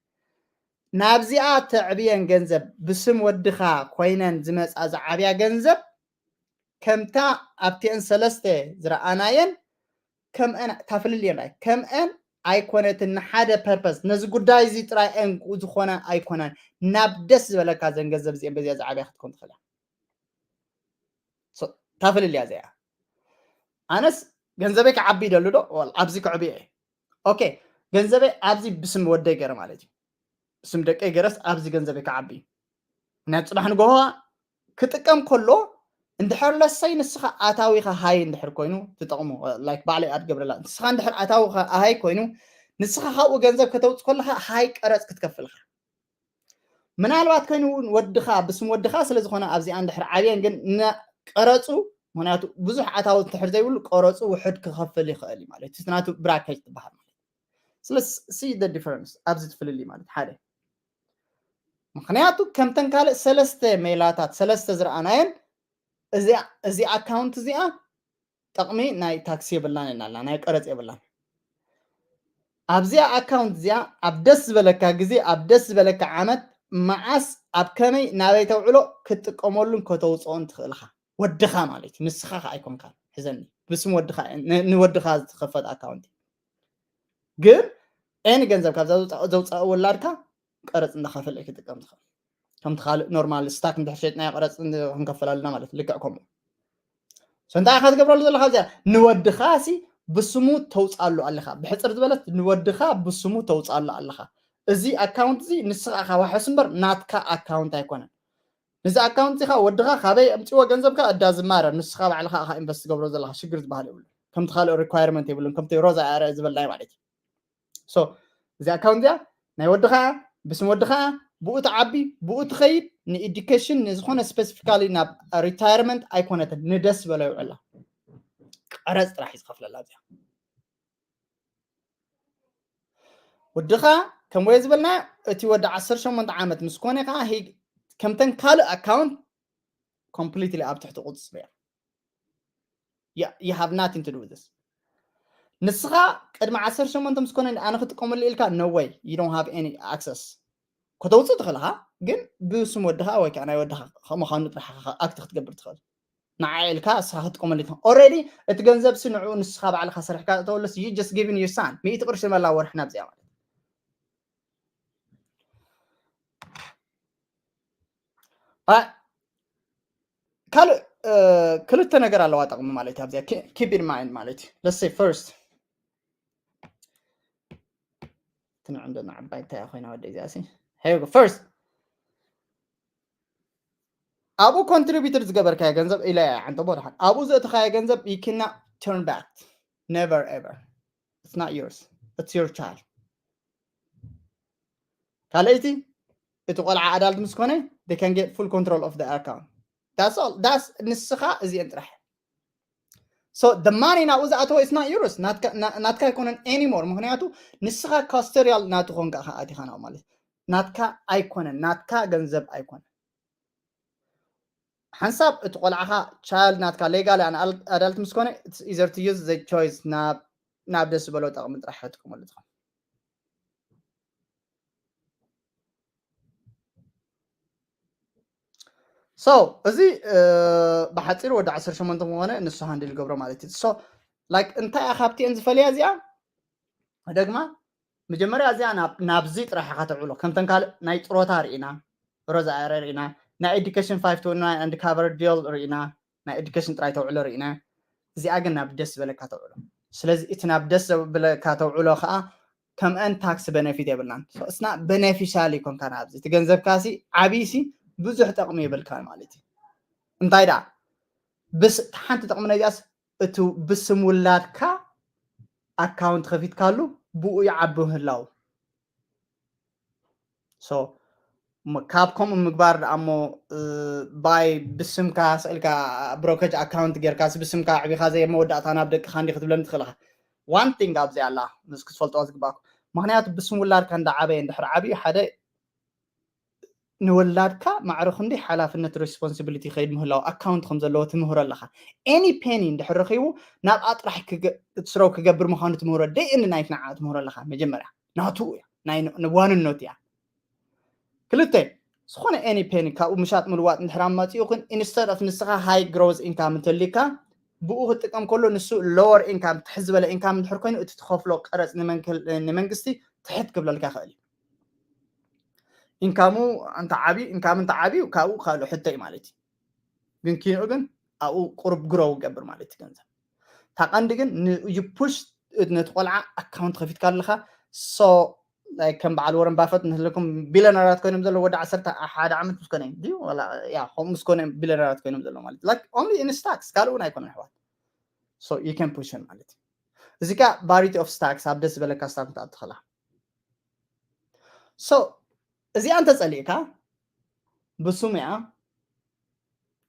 ናብዚኣ ተዕብየን ገንዘብ ብስም ወድኻ ኮይነን ዝመፃ ዝዓብያ ገንዘብ ከምታ ኣብቲአን ሰለስተ ዝረኣናየን ከምአን ታፍልልየን ራይ ከምአን ኣይኮነትን። ንሓደ purpose ነዚ ጉዳይ እዚ ጥራይ እንቁ ዝኾነ ኣይኮነን። ናብ ደስ ዝበለካ ዘን ገንዘብ እዚአን በዚኣ ዝዓብያ ክትኮን ትኽእላ። ታፍልልያ እዚኣ ኣነስ ገንዘበይ ክዓቢ ይደሉ ዶ ኣብዚ ክዕብዮ እየ። Okay፣ ገንዘበይ ኣብዚ ብስም ወደይ ገይረ ማለት እዩ። ብስም ደቀይ ገይረስ ኣብዚ ገንዘበይ ክዓቢ እዩ። ናይ ፅባሕ ንጎሆ ክጥቀም ከሎ እንድሕር ለሰይ ንስኻ ኣታዊኻ ሃይ እንድሕር ኮይኑ ትጠቕሙ like ባዕለይ ኣድገብረላ ንስኻ እንድሕር ኣታዊኻ ሃይ ኮይኑ ንስኻ ካብኡ ገንዘብ ከተውፅ ከለኻ ሃይ ቀረፅ ክትከፍልካ ምናልባት ኮይኑ እውን ወድኻ ብስም ወድኻ ስለ ዝኾነ ኣብዚኣ እንድሕር ዓብየን ግን ቀረፁ ምክንያቱ ብዙሕ ኣታዊ እንድሕር ዘይብሉ ቀረፁ ውሕድ ክኸፍል ይኽእል እዩ ማለት እቲ ናቱ bracket ትበሃል ማለት ስለዚ see the difference ኣብዚ ትፍልልይ ማለት ሓደ ምክንያቱ ከምተን ካልእ ሰለስተ ሜላታት ሰለስተ ዝረኣናየን እዚ account እዚኣ ጠቕሚ ናይ ታክሲ የብላን ኢልና ናይ ቀረፅ የብላን ኣብዚኣ account እዚኣ ኣብ ደስ ዝበለካ ግዜ ኣብ ደስ ዝበለካ ዓመት መዓስ ኣብ ከመይ ናበይ ተውዕሎ ክትጥቀመሉን ከተውፅኦን ትኽእልካ ወድኻ ማለት እዩ ንስኻ ከ ኣይኮንካን ሕዘኒ ብስም ወድኻ ንወድኻ ዝኸፈት account ግን any ገንዘብ ካብዛ ዘውፃእ ወላድካ ቀረፅ እንዳኸፈለ ክጥቀም ትኽእል ከምቲ ካልእ normal stock እንድሕር ሸጥናዮ ቀረፅ ክንከፈል ኣለና ማለት ልክዕ ከምኡ እንታይ ኢኻ ትገብረሉ ዘለኻ እዚኣ ንወድኻ ሲ ብስሙ ተውፃሉ ኣለኻ ብሕፅር ዝበለት ንወድኻ ብስሙ ተውፃሉ ኣለኻ እዚ account እዚ ንስኻ ኢኻ ዋሕስ እምበር ናትካ account ኣይኮነን ነዚ account እዚኻ ወድኻ ካበይ ኣምፅዎ ገንዘብካ እዳ ዝማረ ንስኻ ባዕልኻ ኢኻ invest ትገብሮ ዘለኻ ሽግር ዝበሃል የብሉ ከምቲ ካልእ requirement የብሉን ከምቲ ሮዛ ኣረ ዝበልናይ ማለት እዩ so እዚ account እዚኣ ናይ ወድኻ ብስም ወድኻ ብኡ ትዓቢ ብኡ ትኸይድ ን education ንዝኾነ specifically ናብ retirement ኣይኮነትን ንደስ ዝበሎ ይውዕላ ቀረፅ ጥራሕ እዩ ዝኸፍለላ እዚኣ ወድኻ ከም ወየ ዝበልና እቲ ወዲ ዓሰርተ ሸሞንተ ዓመት ምስ ኮነ ከዓ ከምተን ካልእ account completely ኣብ ትሕቲ ቁፅፅር እያ you have nothing to do with this ንስኻ ቅድሚ ዓሰርተ ሸሞንተ ምስ ኮነ ኣነ ክጥቀመሉ ኢልካ no way you don't have any access ከተውፅእ ትኽእልኻ ግን ብስም ወድኻ ወይ ከዓ ናይ ወድኻ ምዃኑ ጥራሕ ኣክት ክትገብር ትኽእል ንዓ ኢልካ ንስኻ ክትጥቀመሉ ኢልካ already እቲ ገንዘብ ሲ ንዕኡ ንስኻ ባዕልኻ ሰሪሕካ እተወለስ you just giving your son ሚእቲ ቅርሺ መላ ወርሒ ናብዚኣ ማለት ካልእ ክልተ ነገር ኣለዋ ጠቕሚ ማለት ኣብዚኣ keep in mind ማለት let's say first ትንዕንዶ ንዓባይ እንታይ ኮይና ወደ እዚኣ ሲ first ኣብኡ contributed ዝገበርካዮ ገንዘብ ኢለ ዓንጠቦ ድሓን ኣብኡ ዘእተኻዮ ገንዘብ you cannot turn back never ever it's not yours it's your child ካልኣይቲ እቲ ቆልዓ adult ምስ ኮነ they can get full control of the account that's all that's ንስኻ እዚአን ጥራሕ so the money ናብኡ ዝኣተወ it's not yours ናትካ ኣይኮነን anymore ምክንያቱ ንስኻ custodial ናቱ ኮንካ ኢኻ ኣቲኻ ናብኡ ማለት ናትካ ኣይኮነን ናትካ ገንዘብ ኣይኮነን ሓንሳብ እቲ ቆልዓኻ child ናትካ legally an adult ምስ ኮነ it's easier to use the choice ናብ ደስ ዝበሎ ጠቕሚ ጥራሕ ክትጥቀመሉ ትኽእል So እዚ ብሓፂሩ ወዲ ዓሰርተ ሸሞንተ ምኾነ ንሱ ሃንድል ገብሮ ማለት እዩ። So like እንታይ እያ ካብቲኤን ዝፈልያ እዚኣ? ደግማ መጀመርያ እዚኣ ናብዚ ጥራሕ ኢኻ ተውዕሎ። ከምተን ካልእ ናይ ጥሮታ ርኢና፣ ሮዛ ኣረ ርኢና፣ ናይ education five twenty nine and cover deal ርኢና፣ ናይ education ጥራይ ተውዕሎ ርኢና። እዚኣ ግን ናብ ደስ ዝበለካ ተውዕሎ። ስለዚ እቲ ናብ ደስ ዘብለካ ተውዕሎ ከዓ ከምአን ታክስ ቤኔፊት የብልናን። እስና ቤኔፊሻል ይኮንካ ናብዚ እቲ ገንዘብካ ሲ ዓብይ ሲ ብዙሕ ጠቕሚ የብልካ ማለት እዩ። እንታይ ደኣ ሓንቲ ጠቕሚ ነዚኣስ እቲ ብስም ውላድካ ኣካውንት ከፊትካሉ ብኡ ይዓቢ ምህላው። So ካብ ከምኡ ምግባር ደኣ እሞ ባይ ብስምካ ስእልካ ብሮከጅ ኣካውንት ጌርካ ብስምካ ኣዕቢኻ ዘይ መወዳእታ ናብ ደቅኻ እንዲ ክትብለኒ ትኽእል ኢኻ። One thing ኣብዚ ኣላ ምስ ክትፈልጦ ዝግባእኩ ምክንያቱ ብስም ውላድካ እንዳዓበየ እንድሕር ዓብዩ ሓደ ንወላድካ ማዕረ ክንደይ ሓላፍነት ሪስፖንሲቢሊቲ ከይድ ምህላው ኣካውንት ከም ዘለዎ ትምህሮ ኣለካ። ኤኒ ፔኒ እንድሕር ረኪቡ ናብኣ ጥራሕ ስረው ክገብር ምኳኑ ትምህሮ ደይ እንድ ናይት ንዓ ትምህሮ ኣለካ። መጀመርያ ናቱ እያ ናይ ዋንነት እያ። ክልተ ዝኾነ ኤኒ ፔኒ ካብኡ ምሻጥ ምልዋጥ እንድሕር ኣማፂኡ ግን ኢንስተድ ኦፍ ንስኻ ሃይ ግሮዝ ኢንካም እንተሊካ ብኡ ክጥቀም ከሎ ንሱ ሎወር ኢንካም ትሕት ዝበለ ኢንካም እንድሕር ኮይኑ እቲ ትኸፍሎ ቀረፅ ንመንግስቲ ትሕት ክብለልካ ይኽእል እዩ። ኢንካሙ እንተ ዓብዩ ኢንካም እንተ ዓብዩ ካብኡ ካልእ ሕቶ እዩ ማለት እዩ። ግን ኪንኡ ግን ኣብኡ ቁሩብ ግሮው ገብር ማለት እዩ ገንዘብ። እታ ቀንዲ ግን ዩ ፑሽ ነቲ ቆልዓ ኣካውንት ከፊትካ ኣለካ። So ከም በዓል ወረን ባፈት ንህልኩም ቢለነራት ኮይኖም ዘለዉ ወዲ ዓሰርተ ሓደ ዓመት ምስ ኮነ ድዩ ያ ከምኡ ምስ ኮነ ቢለነራት ኮይኖም ዘለዉ ማለት like only in stocks ካልእ እውን ኣይኮነን ኣሕዋት። So you can push ማለት እዩ። እዚ ካ ቫሪቲ ኦፍ ስታክስ ኣብ ደስ ዝበለካ ስታክ ክትኣቱ ከላ። So እዚኣ እንተፀሊእካ ብስሙ እያ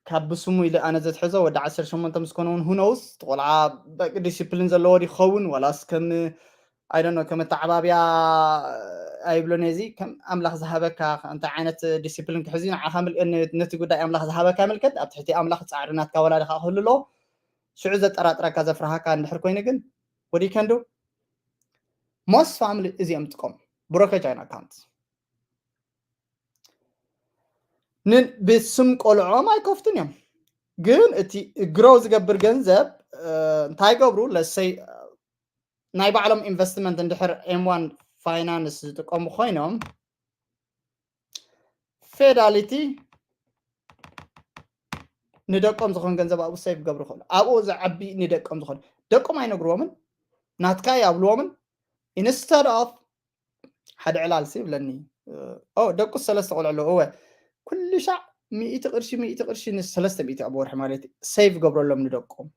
ካብ ብስሙ ኢለ ኣነ ዘትሕዞ ወዲ ዓሰርተ ሸሞንተ ምስ ኮነ እውን ሁኖውስ ቆልዓ በቂ ዲሲፕሊን ዘለዎ ይኸውን ዋላስ ከም ኣይደኖ ከም ኣተዓባብያ ኣይብሎን እዚ ከም ኣምላኽ ዝሃበካ እንታይ ዓይነት ዲሲፕሊን ክሕዚ ንዓኻ ምልእን ነቲ ጉዳይ ኣምላኽ ዝሃበካ ምልከት ኣብ ትሕቲ ኣምላኽ ፃዕሪ ናትካ ወላዲ ከዓ ክህሉ ኣለዎ። ሽዑ ዘጠራጥረካ ዘፍርሃካ እንድሕር ኮይኑ ግን what you can do most family እዚኦም ጥቀሙ ብሮከጅ ኣይን ኣካውንት ብስም ቆልዖም ኣይከፍቱን እዮም። ግን እቲ ግሮው ዝገብር ገንዘብ እንታይ ገብሩ ለሰይ ናይ ባዕሎም ኢንቨስትመንት እንድሕር ኤም ዋን ፋይናንስ ዝጥቀሙ ኮይኖም ፌዳሊቲ ንደቆም ዝኾን ገንዘብ ኣብኡ ሴቭ ገብሩ ይኽእሉ። ኣብኡ ዝዓቢ ንደቆም ዝኾን ደቆም ኣይነግርዎምን ናትካ ይኣብልዎምን ኢንስተድ ኦፍ ሓደ ዕላል ሲ ይብለኒ ደቁ ሰለስተ ቆልዑ ኣለዎ እወ ኩሉ ሻዕ ሚእቲ ቅርሺ ሚእቲ ቅርሺ ንሰለስተ ሚእቲ ኣብ ወርሒ ማለት ሴቭ ገብረሎም ንደቆም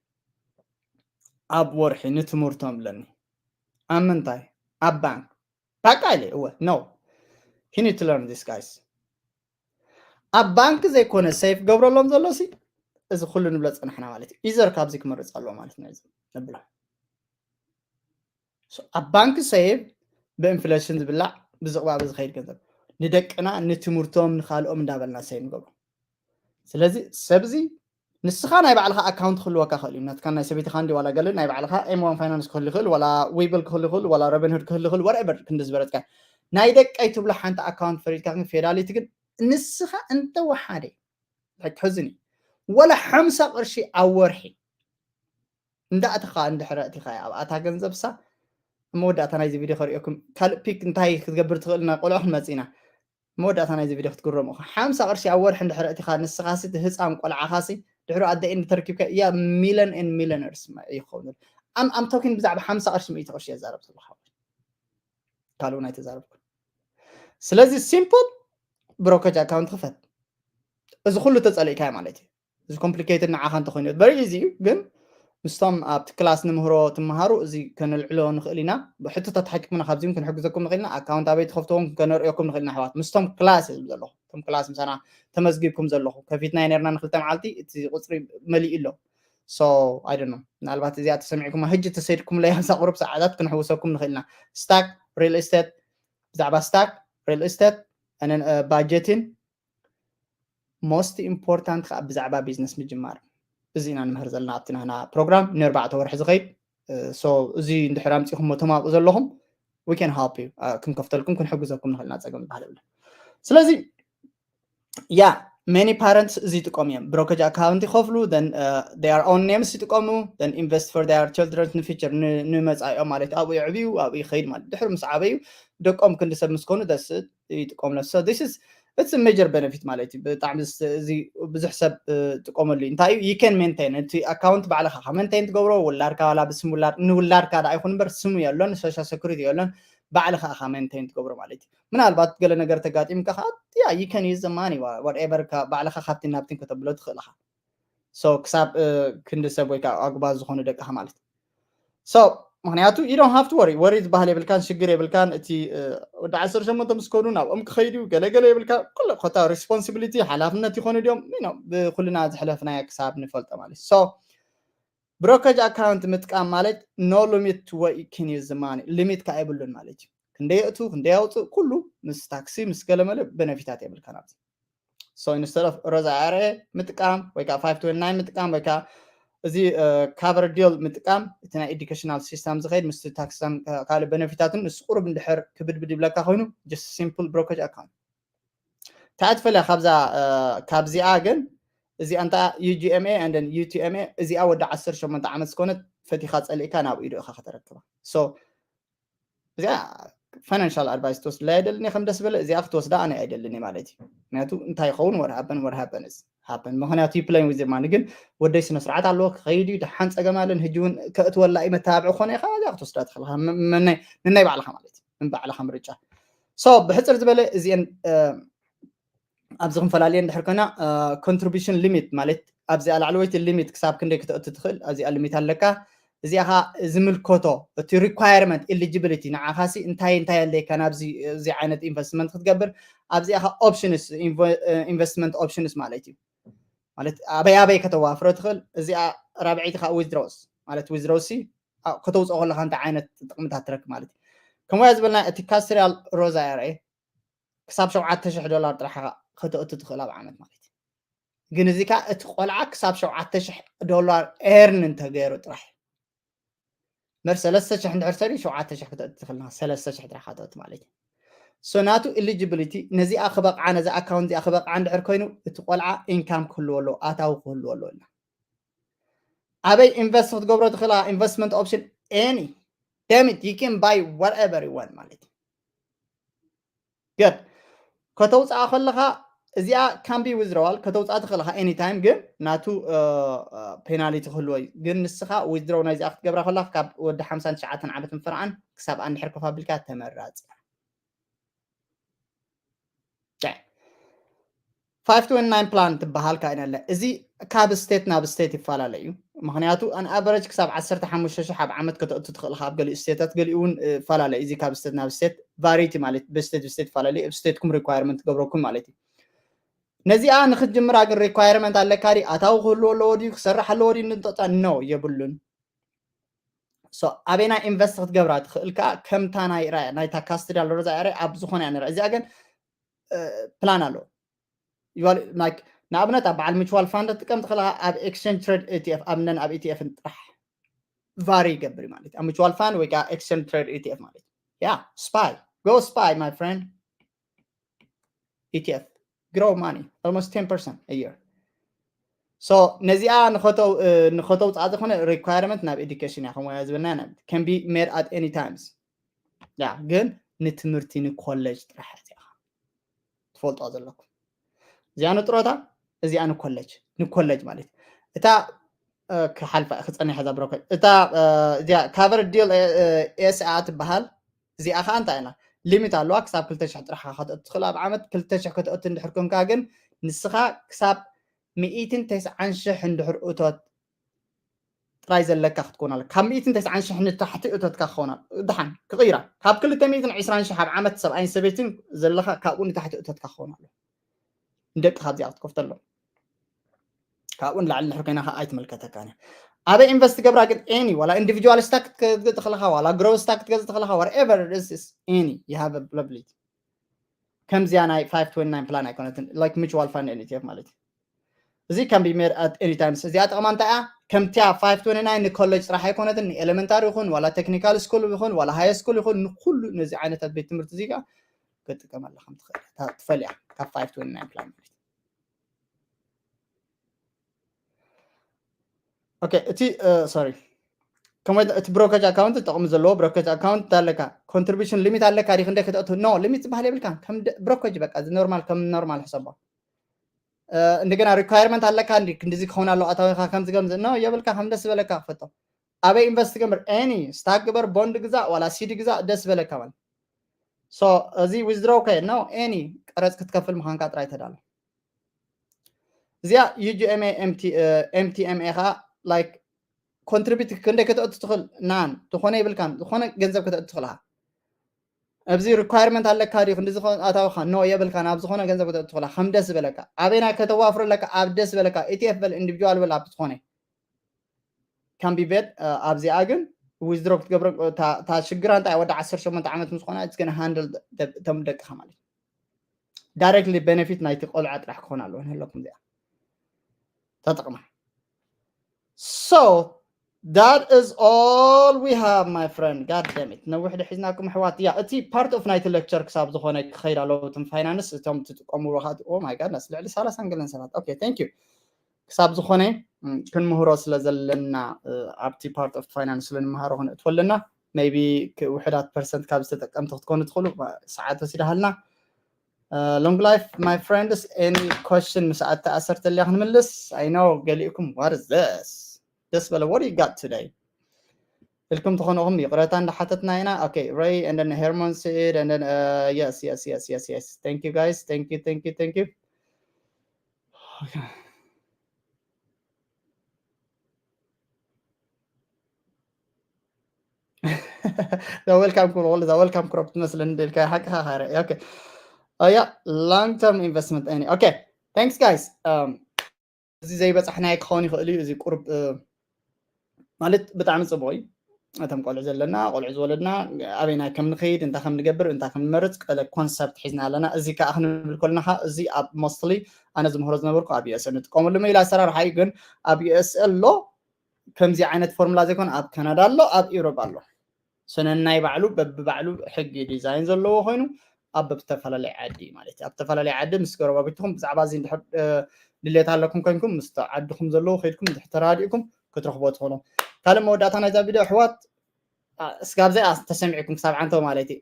ኣብ ወርሒ ንትምህርቶም ብለኒ ኣብ ምንታይ ኣብ ባንክ ባቃ ኢለ እወ no he need to learn this guys ኣብ ባንክ ዘይኮነ ሴቭ ገብረሎም ዘሎ ሲ እዚ ኩሉ ንብሎ ፀናሕና ማለት እዩ ኢዘር ካብዚ ክመርፅ ኣለዎ ማለት ነው ንብሎ ኣብ ባንክ ሴቭ ብኢንፍሌሽን ዝብላዕ ብዝቕባበ ዝኸይድ ገንዘብ ንደቅና ንትምህርቶም ንካልኦም እንዳበልና ሴቭ ንገብሮ ስለዚ ሰብዚ ንስኻ ናይ ባዕልኻ ኣካውንት ክህልወካ ክእል እዩ ናትካ ናይ ሰበይትኻ እንዲ ዋላ ገለ ናይ ባዕልኻ ኤም ዋን ፋይናንስ ክህሉ ይኽእል ዋላ ዊብል ክህሉ ይኽእል ዋላ ረበንሁድ ክህሉ ይኽእል ወረበር ክንዲ ዝበረፅካ ናይ ደቀይ ትብሎ ሓንቲ ኣካውንት ፈሪድካ ግን ፌዳሊቲ ግን ንስኻ እንተወሓደ ሕዝኒ ወላ ሓምሳ ቅርሺ ኣብ ወርሒ እንዳእትኻ እንድሕረ እቲኻ ኣብኣታ ገንዘብሳ መወዳእታ ናይዚ ቪድዮ ከሪኦኩም ካልእ ፒክ እንታይ ክትገብር ትኽእል ና ቆልዑ ክንመፅእ ኢና መወዳእታ ናይዚ ቪድዮ ክትግረሙ ኢኹም ሓምሳ ቅርሺ ኣብ ወርሒ እንድሕረ እቲኻ ንስኻሲ እቲ ህፃን ቆልዓኻሲ ድሕሪ ኣደ ኢንድ ተረኪብካ እያ ሚለን ን ሚለነርስ ይኸውን ኣም ኣም ቶኪን ብዛዕባ ሓምሳ ቅርሺ ሚእቲ ቅርሺ የዛረብ ዘለኹ ካልእ እውን ኣይተዛረብኩን ስለዚ ሲምፕል ብሮከጅ ኣካውንት ክፈት እዚ ኩሉ ተፀሊእካዮ ማለት እዩ እዚ ኮምፕሊኬትድ ንዓኻ እንተኮይኑ በሪ ኢዚ እዩ ግን ምስቶም ኣብቲ ክላስ ንምህሮ ትምሃሩ እዚ ከነልዕሎ ንኽእል ኢና ብሕቶታት ሓቂቕና ካብዚም ክንሕግዘኩም ንኽእል ኢና ኣካውንት ኣበይ ትኸፍትዎም ከነርእየኩም ንኽእል ኢና ኣሕዋት ምስቶም ክላስ እየ ዝብል ዘለኹ እቶም ክላስ ምሳና ተመዝጊብኩም ዘለኹ ከፊትና ነርና ንክልተ መዓልቲ እቲ ቁፅሪ መሊኡ ኣሎ so I don't know ምናልባት እዚኣ ተሰሚዕኩማ ህጂ ተሰይድኩም ለይ ሃምሳ ቁሩብ ሰዓታት ክንሕውሰኩም ንኽእል ኢና ስታክ ሪል ስቴት ብዛዕባ ስታክ ሪል ስቴት ባጀትን most important ከዓ ብዛዕባ ቢዝነስ ምጅማር እዚ ኢና ንምህር ዘለና ኣብቲ ናህና ፕሮግራም ንኣርባዕተ ወርሒ ዝኸይድ so እዚ እንድሕር ኣምፂኹም ተማቁ ዘለኹም we can help you ክንከፍተልኩም ክንሕግዘኩም ንኽእል ኢና ፀገም ዝበሃል የብለን ስለዚ ያ many parents እዚ ይጥቀሙ እዮም። Brokerage account ይኸፍሉ፣ then their own names ይጥቀሙ፣ then invest for their children፣ ንፊቸር ንመፃኢኦም ማለት ኣብኡ ይዕብዩ፣ ኣብኡ ይኸይድ ማለት። ድሕሪ ምስ ዓበዩ ደቆም ክንዲ ሰብ ምስ ኮኑ that's it ይጥቀምሉ። So this is it's a major benefit ማለት እዩ። ብጣዕሚ እዚ ብዙሕ ሰብ ጥቀመሉ እዩ። እንታይ እዩ? You can maintain እቲ ኣካውንት ባዕልኻ ሜንቴን ትገብሮ፣ ውላድካ ዋላ ብስም ውላድ ንውላድካ ዳ ይኹን እምበር ስሙ የሎን፣ social security የሎን፣ ባዕልኻ ኢኻ ሜንቴን ትገብሮ ማለት እዩ። ምናልባት ገለ ነገር ተጋጢምካ ከዓ yeah you can use the money whatever ባዕልኻ ካብቲ ናብትን ከተብሎ ትኽእል ኢኻ። So ክሳብ ክንዲ ሰብ ወይ ከዓ ኣጉባዝ ዝኾኑ ደቅኻ ማለት so ምክንያቱ you don't have to worry፣ ወሪ ዝበሃል የብልካን፣ ሽግር የብልካን። እቲ ወዲ ዓሰርተ ሸሞንተ ምስ ኮኑ ናብኦም ክኸይዱ ገለገለ የብልካ። ኩሉ ኮታ ሪስፖንሲቢሊቲ ሓላፍነት ይኾኑ ድዮም ብኩልና ዝሕለፍናዮ ክሳብ ንፈልጦ ማለት so brokerage account ምጥቃም ማለት no limit to what you can use the money፣ ሊሚት ከዓ የብሉን ማለት እዩ። ክንደይ የእቱ ክንደይ ያውፅእ ኩሉ ምስ ታክሲ ምስ ገለመለ ቤነፊታት የብልካ ናብዚ so instead of ሮዛ ኣረ ምጥቃም ወይ ከዓ five twenty nine ምጥቃም ወይ ከዓ እዚ cover deal ምጥቃም እቲ ናይ educational system ዝኸይድ ምስ ታክስን ካልእ ቤነፊታትን ንሱ ቁሩብ እንድሕር ክብድብድ ይብለካ ኮይኑ just simple brokerage account። እንታይ ትፈልያ ካብዛ ካብዚኣ ግን እዚኣ እንታ UGMA and UTMA እዚኣ ወዲ ዓሰርተ ሸሞንተ ዓመት ዝኾነት ፈቲኻ ፀሊእካ ናብ ኢዱ ኢኻ ከተረክባ። So እዚኣ financial advice ትወስድላ ኣይደልን ከም ደስ በለ እዚኣ ክትወስዳ ኣነ ኣይደልን ማለት እዩ። ምክንያቱ እንታይ ይኸውን what happen what happen is happen ምክንያቱ you playing with money ግን ወደይ ስነ ስርዓት ኣለዎ ክኸይድ እዩ ደሓን ፀገም ኣለን ህጂ እውን ከእትወላ እዩ መተባብዒ ክኾነ ኢኻ እዚኣ ክትወስዳ ትኽእልካ ንናይ ባዕልኻ ማለት እዩ ንባዕልኻ ምርጫ። So ብሕፅር ዝበለ እዚአን ኣብዚ ክንፈላልየን ድሕር ኮይና contribution limit ማለት ኣብዚኣ ላዕለወይቲ ሊሚት ክሳብ ክንደይ ክተእቱ ትኽእል ኣብዚኣ ሊሚት ኣለካ። እዚኣ ኻ ዝምልከቶ እቲ requirement eligibility ንዓኻሲ እንታይ እንታይ ኣለካ ናብዚ እዚ ዓይነት ኢንቨስትመንት ክትገብር ኣብዚኣ ኻ options investment options ማለት እዩ ማለት ኣበይ ኣበይ ከተዋፍሮ ትኽእል እዚኣ ራብዐይቲ ኻ withdrawals ማለት withdrawals ሲ ከተውፅኦ ከለካ እንታይ ዓይነት ጥቕምታት ትረክብ ማለት እዩ። ከምኡ ዝበልና እቲ ካስትሪያል ሮዛ IRA ክሳብ ሸውዓተ ሽሕ ዶላር ጥራሕ ከተእቱ ትኽእል ኣብ ዓመት ማለት እዩ። ግን እዚ ከዓ እቲ ቆልዓ ክሳብ ሸውዓተ ሽሕ ዶላር earn እንተገይሩ ጥራሕ እዩ። መር ሰለስተ ሽሕ እንድሕር ሰሪ ሸውዓተ ሽሕ ክተእቱ ትኽእል ሰለስተ ሽሕ ጥራሕ ከተእቱ ማለት እዩ። So ናቱ eligibility ነዚኣ ክበቕዓ ነዚ ኣካውንት እዚኣ ክበቕዓ እንድሕር ኮይኑ እቲ ቆልዓ ኢንካም ክህልዎ ኣለዎ ኣታዊ ክህልዎ ኣለዎ ኢልና ኣበይ ኢንቨስት ክትገብሮ ትኽእላ investment option any damn it you can buy whatever you want ማለት እዩ። Good ከተውፅኣ ከለኻ እዚኣ can be withdrawal ከተውፅኣ ትኽእልኻ anytime ግን ናቱ ፔናሊቲ ክህልዎ እዩ። ግን ንስኻ withdraw ናይዚኣ ክትገብራ ከለኻ ካብ ወዲ ሓምሳን ትሽዓተን ዓመት ምፍርዓን ክሳብ ኣንድሕር ከፋቢልካ ተመራፂ። Five twenty nine plan ትበሃል ካይነለ እዚ ካብ ስቴት ናብ ስቴት ይፈላለ እዩ። ምክንያቱ on average ክሳብ ዓሰርተ ሓሙሽተ ሽሕ ኣብ ዓመት ከተእቱ ትኽእል ካብ ገሊኡ ስቴታት ገሊኡ እውን ይፈላለ እዚ ካብ ስቴት ናብ ስቴት ቫሪቲ ማለት ብስቴት ብስቴት ይፈላለ እዩ። ስቴትኩም requirement ትገብረኩም ማለት እዩ። ነዚኣ ንክትጅምራ ግን requirement ኣለካ ድዩ? ኣታዊ ክህልዎ ኣለዎ ድዩ? ክሰርሕ ኣለዎ ድዩ? ንጠጣ no የብሉን። So ኣበይና ኢንቨስት ክትገብራ ትኽእል ከዓ ከምታ ናይ ራያ ናይታ ካስትሪያል ሮዛ ራያ ኣብ ዝኾነ እያ ንራ እዚኣ ግን ፕላን ኣለዎ። ንኣብነት ኣብ በዓል mutual fund ትጥቀም ትኽእልካ ኣብ exchange traded ETF ኣብነን ኣብ ኢቲኤፍ ጥራሕ ቫሪ ይገብር ማለት ኣብ mutual fund ወይ ከዓ exchange traded ETF ማለት ያ spy go spy my friend ETF grow money almost ten percent a year. So ነዚኣ ንኸተውፅኣ ዝኾነ requirement ናብ education እያ ከምያ ዝበልና can be made at any times ያ ግን ንትምህርቲ ንኮሌጅ ጥራሕ እዚኣ ትፈልጦ ዘለኩም እዚኣ ንጥሮታ እዚኣ ንኮሌጅ ንኮሌጅ ማለት እታ ክሓልፋ ክፀኒሕ እዛ ብሮከት እታ እዚኣ cover deal SA ትበሃል። እዚኣ ከዓ እንታይ ኢና ሊሚት ኣለዋ ክሳብ ክልተ ሽሕ ጥራሕ ከተእቱ ትኽእል ኣብ ዓመት ክልተ ሽሕ ከተእቱ እንድሕር ኮንካ ግን ንስኻ ክሳብ ሚእትን ተስዓን ሽሕ እንድሕር እቶት ጥራይ ዘለካ ክትኮን ኣለ ካብ ሚእትን ተስዓን ሽሕ ንታሕቲ እቶትካ ክኾን ኣሎ ድሓን ክቕይራ ካብ ክልተ ሚእትን ዕስራን ሽሕ ኣብ ዓመት ሰብኣይን ሰበይትን ዘለካ ካብኡ ንታሕቲ እቶትካ ክኾን ኣሎ ንደቂ ካብዚኣ ክትከፍተሎም ካብኡ ንላዕሊ ድሕር ኮይና ከዓ ኣይትመልከተካን እያ ኣበይ ኢንቨስት ገብራ ግን any ዋላ individual stock ክትገዝእ ትኽእልኻ ዋላ grow stock ክትገዝእ ትኽእልኻ whatever it is any you have a lovely ከምዚያ ናይ five twenty nine plan ኣይኮነትን like mutual fund and ETF ማለት እዩ እዚ can be made at any time እዚኣ ጥቕማ እንታይ እያ ከምቲያ five twenty nine ንኮሌጅ ጥራሕ ኣይኮነትን ንኤሌመንታሪ ይኹን ዋላ ቴክኒካል ስኩል ይኹን ዋላ ሃይ ስኩል ይኹን ንኩሉ ነዚ ዓይነታት ቤት ትምህርቲ እዚ ከዓ ክጥቀመላ ከም ትኽእል ትፈልያ ካብ five twenty nine plan ማለት okay እቲ sorry ከመይ እቲ brokerage account ጥቕሚ ዘለዎ brokerage account ኣለካ contribution limit ኣለካ ዲ ክንደ ከተእቱ no limit ዝበሃል የብልካ ከም brokerage በቃ እዚ normal ከም normal ሕሰቦ እንደገና requirement ኣለካ እንዲ ክንዲዚ ክኸውን ኣለዎ ኣታዊኻ ከምዚ ከምዚ no የብልካ ከም ደስ ዝበለካ ክፈቶ ኣበይ invest ትገብር any stock ግበር bond ግዛእ ዋላ CD ግዛእ ደስ ዝበለካ ማለት so እዚ withdraw ከ no any ቀረፅ ክትከፍል ምዃንካ ጥራይ ተዳሎ እዚኣ UGMA MTMA ከዓ like contribute ክንደይ ከተእቱ ትኽእል none ዝኾነ የብልካን ዝኾነ ገንዘብ ከተእቱ ትኽእል ኣብዚ requirement ኣለካ ድዩ ክንዲ ዝኾነ ኣታውካ no የብልካን ኣብ ዝኾነ ገንዘብ ከተእቱ ትኽእላ ከም ደስ ዝበለካ ኣበይና ከተዋፍሮ ኣለካ ኣብ ደስ ዝበለካ ETF በል individual በል ኣብ ዝኾነ can be bet ኣብዚኣ ግን withdraw ክትገብረ እታ ሽግራ እንታይ ወዲ ዓሰርተ ሸሞንተ ዓመት ምስ ዝኾና it's gonna handle እቶም ደቅኻ ማለት እዩ directly benefit ናይቲ ቆልዓ ጥራሕ ክኾን ኣለዎ ንህለኩም እዚኣ ተጠቕማ so that is all we have my friend god damn it ነዊሕ ድሒዝናኩም ኣሕዋት እያ እቲ part of ናይቲ lecture ክሳብ ዝኾነ ክኸይድ ኣለዎ እቶም finance እቶም ትጥቀሙ ወኻት oh my god ልዕሊ ሰላሳ ገለን ሰባት okay thank you ክሳብ ዝኾነ ክንምህሮ ስለ ዘለና ኣብቲ part of finance ስለ ንምሃሮ ክንእትወ ኣለና maybe ውሕዳት percent ካብ ዝተጠቀምቲ ክትኮኑ ትኽእሉ ሰዓት ወሲዳሃልና long life my friends any question ምስ ኣተኣሰርተ ሊያ ክንምልስ I know ገሊእኩም what is this ደስ በለ what you got today ኢልኩም ትኾንኹም ይቕረታ እንዳሓተትና ኢና okay Ray and then Herman said and then uh, yes yes yes yes yes thank you guys thank you thank you thank you okay. welcome ክብሎ ከሎ welcome crop ትመስለኒ ደልካ ሓቅኻ ካረ okay yeah long term investment any okay thanks guys um እዚ ዘይበፃሕናዮ ክኸውን ይኽእል እዩ እዚ ቁርብ ማለት ብጣዕሚ ፅቡቅ እዩ እቶም ቆልዑ ዘለና ቆልዑ ዝወለድና ኣበይና ከም ንኸይድ እንታይ ከም ንገብር እንታይ ከም ንመርፅ ቀለ ኮንሰፕት ሒዝና ኣለና እዚ ከዓ ክንብል ከለና እዚ ኣብ mostly ኣነ ዝምህሮ ዝነበርኩ ኣብ USA ንጥቀመሉ ሜላ ኣሰራርሓ እዩ ግን ኣብ USA ኣሎ ከምዚ ዓይነት ፎርሙላ ዘይኮነ ኣብ ካናዳ ኣሎ ኣብ ኢሮብ ኣሎ ሰነናይ ባዕሉ በብባዕሉ ሕጊ ዲዛይን ዘለዎ ኮይኑ ኣብ በብተፈላለየ ዓዲ ማለት እዩ ኣብ ተፈላለየ ዓዲ ምስ ጎረባቢትኩም ብዛዕባ እዚ ድሌት ኣለኩም ኮይንኩም ምስ ዓድኩም ዘለዉ ከይድኩም ተራዲእኩም ክትረኽቦ ትኽእሉ ካልእ መወዳእታ ናይዛ ቪድዮ ኣሕዋት እስካብ ዘይ ተሰሚዕኩም ክሳብ ዓንተው ማለት እዩ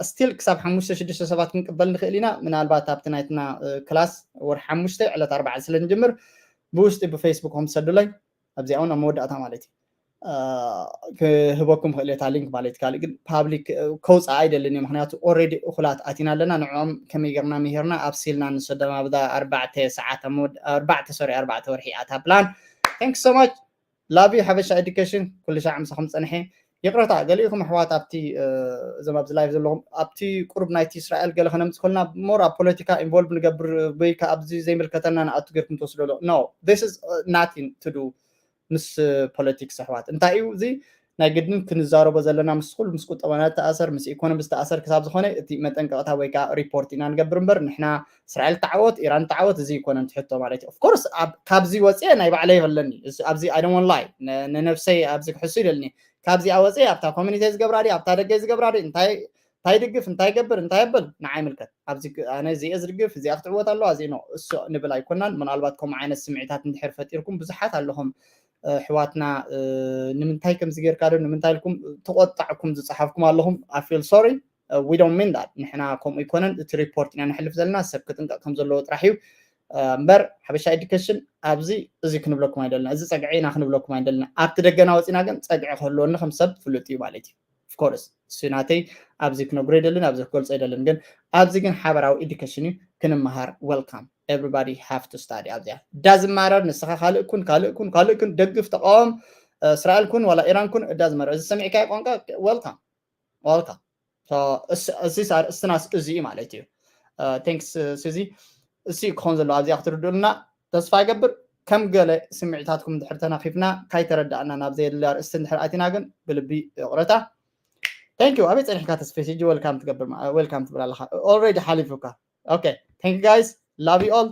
ስቲል ክሳብ ሓሙሽተ ሽዱሽተ ሰባት ክንቅበል ንኽእል ኢና ምናልባት ኣብቲ ናይትና ክላስ ወር ሓሙሽተ ዕለት ኣርባዓ ስለ ንጅምር ብውሽጢ ብፌስቡክ ከም ትሰዱለይ ኣብዚኣ እውን ኣብ መወዳእታ ማለት እዩ ክህበኩም ክእል እየ እታ ሊንክ ማለት ካልእ ግን ፓብሊክ ከውፅኣ ኣይደልን እዩ ምክንያቱ already እኩላት ኣቲና ኣለና ንዕኦም ከመይ ገርና ምሂርና ኣብሲልና ንሰዶም ኣብዛ ኣርባዕተ ሰዓት ኣርባዕተ ሶሪ ኣርባዕተ ወርሒ ኣታ ፕላን thank so much love you ሓበሻ education ኩሉ ሻዕ ምሳኹም ፀንሐ ይቕረታ ገሊእኹም ኣሕዋት ኣብቲ እዞም ኣብዚ live ዘለኹም ኣብቲ ቁሩብ ናይቲ እስራኤል ገለ ከነምፅ ከልና more ኣብ ፖለቲካ involve ንገብር ወይ ከዓ ኣብዚ ዘይምልከተና ንኣቱ ገርኩም ትወስዶ ኣሎ no this is nothing to do ምስ ፖለቲክስ ኣሕዋት እንታይ እዩ እዚ ናይ ግድን ክንዛረቦ ዘለና ምስ ኩሉ ምስ ቁጠባና ዝተኣሰር ምስ ኢኮኖሚ ዝተኣሰር ክሳብ ዝኾነ እቲ መጠንቀቕታ ወይ ከዓ ሪፖርት ኢና ንገብር እምበር ንሕና እስራኤል ተዓወት ኢራን ተዓወት እዚ ይኮነን ትሕቶ ማለት እዩ of course ካብዚ ወፅየ ናይ ባዕለይ ኣለኒ ኣብዚ I don't want lie ንነብሰይ ኣብዚ ክሕሱ ይደልኒ ካብዚኣ ወፅየ ኣብታ ኮሚኒቲ ዝገብራ ድዩ ኣብታ ደገ ዝገብራ ድዩ እንታይ እንታይ ድግፍ እንታይ ገብር እንታይ የብል ንዓይ ምልከት ኣብዚ ኣነ እዚኣ ዝድግፍ እዚኣ ክትዕወት ኣለዋ እዚ ኖ እሱ ንብል ኣይኮናን ምናልባት ከምኡ ዓይነት ስምዒታት እንድሕር ፈጢርኩም ብዙሓት ኣለኹም ኣሕዋትና ንምንታይ ከምዚ ጌርካ ዶ ንምንታይ ኢልኩም ተቆጣዕኩም ዝፀሓፍኩም ኣለኹም I feel sorry we don't mean that ንሕና ከምኡ ኣይኮነን እቲ ሪፖርት ኢና ነሕልፍ ዘለና ሰብ ክጥንቀቕ ከም ዘለዎ ጥራሕ እዩ እምበር ሓበሻ ኤዱኬሽን ኣብዚ እዚ ክንብለኩም ኣይደለና እዚ ፀግዒ ኢና ክንብለኩም ኣይደለና ኣብቲ ደገና ወፂና ግን ፀግዒ ክህልወኒ ከም ሰብ ፍሉጥ እዩ ማለት እዩ of course እሱ ናተይ ኣብዚ ክነግሮ ኣይደልን ኣብዚ ክገልፆ ኣይደልን ግን ኣብዚ ግን ሓበራዊ ኤዱኬሽን እዩ ክንመሃር welcome everybody have to study ኣብዚኣ doesn't matter ንስኻ ካልእ ኩን ካልእ ኩን ካልእ ኩን ደግፍ ተቃወም እስራኤል ኩን ዋላ ኢራን ኩን doesn't matter እዚ ሰሚዕካዮ ቋንቋ welcome welcome እዚስ ኣርእስትናስ እዚ እዩ ማለት እዩ thanks እዚ እሱ ክኾን ዘለዎ ኣብዚኣ ክትርድኡልና ተስፋ ይገብር ከም ገለ ስምዒታትኩም እንድሕር ተናኺፍና ካይተረዳእና ናብ ዘየድሊ ኣርእስቲ እንድሕር ኣቲና ግን ብልቢ ይቕረታ thank you ኣበይ ፀኒሕካ ተስፌ ሕጂ welcome ትገብር welcome ትብል ኣለኻ already ሓሊፉካ okay thank you guys love you all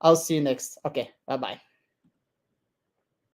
I'll see you next okay bye bye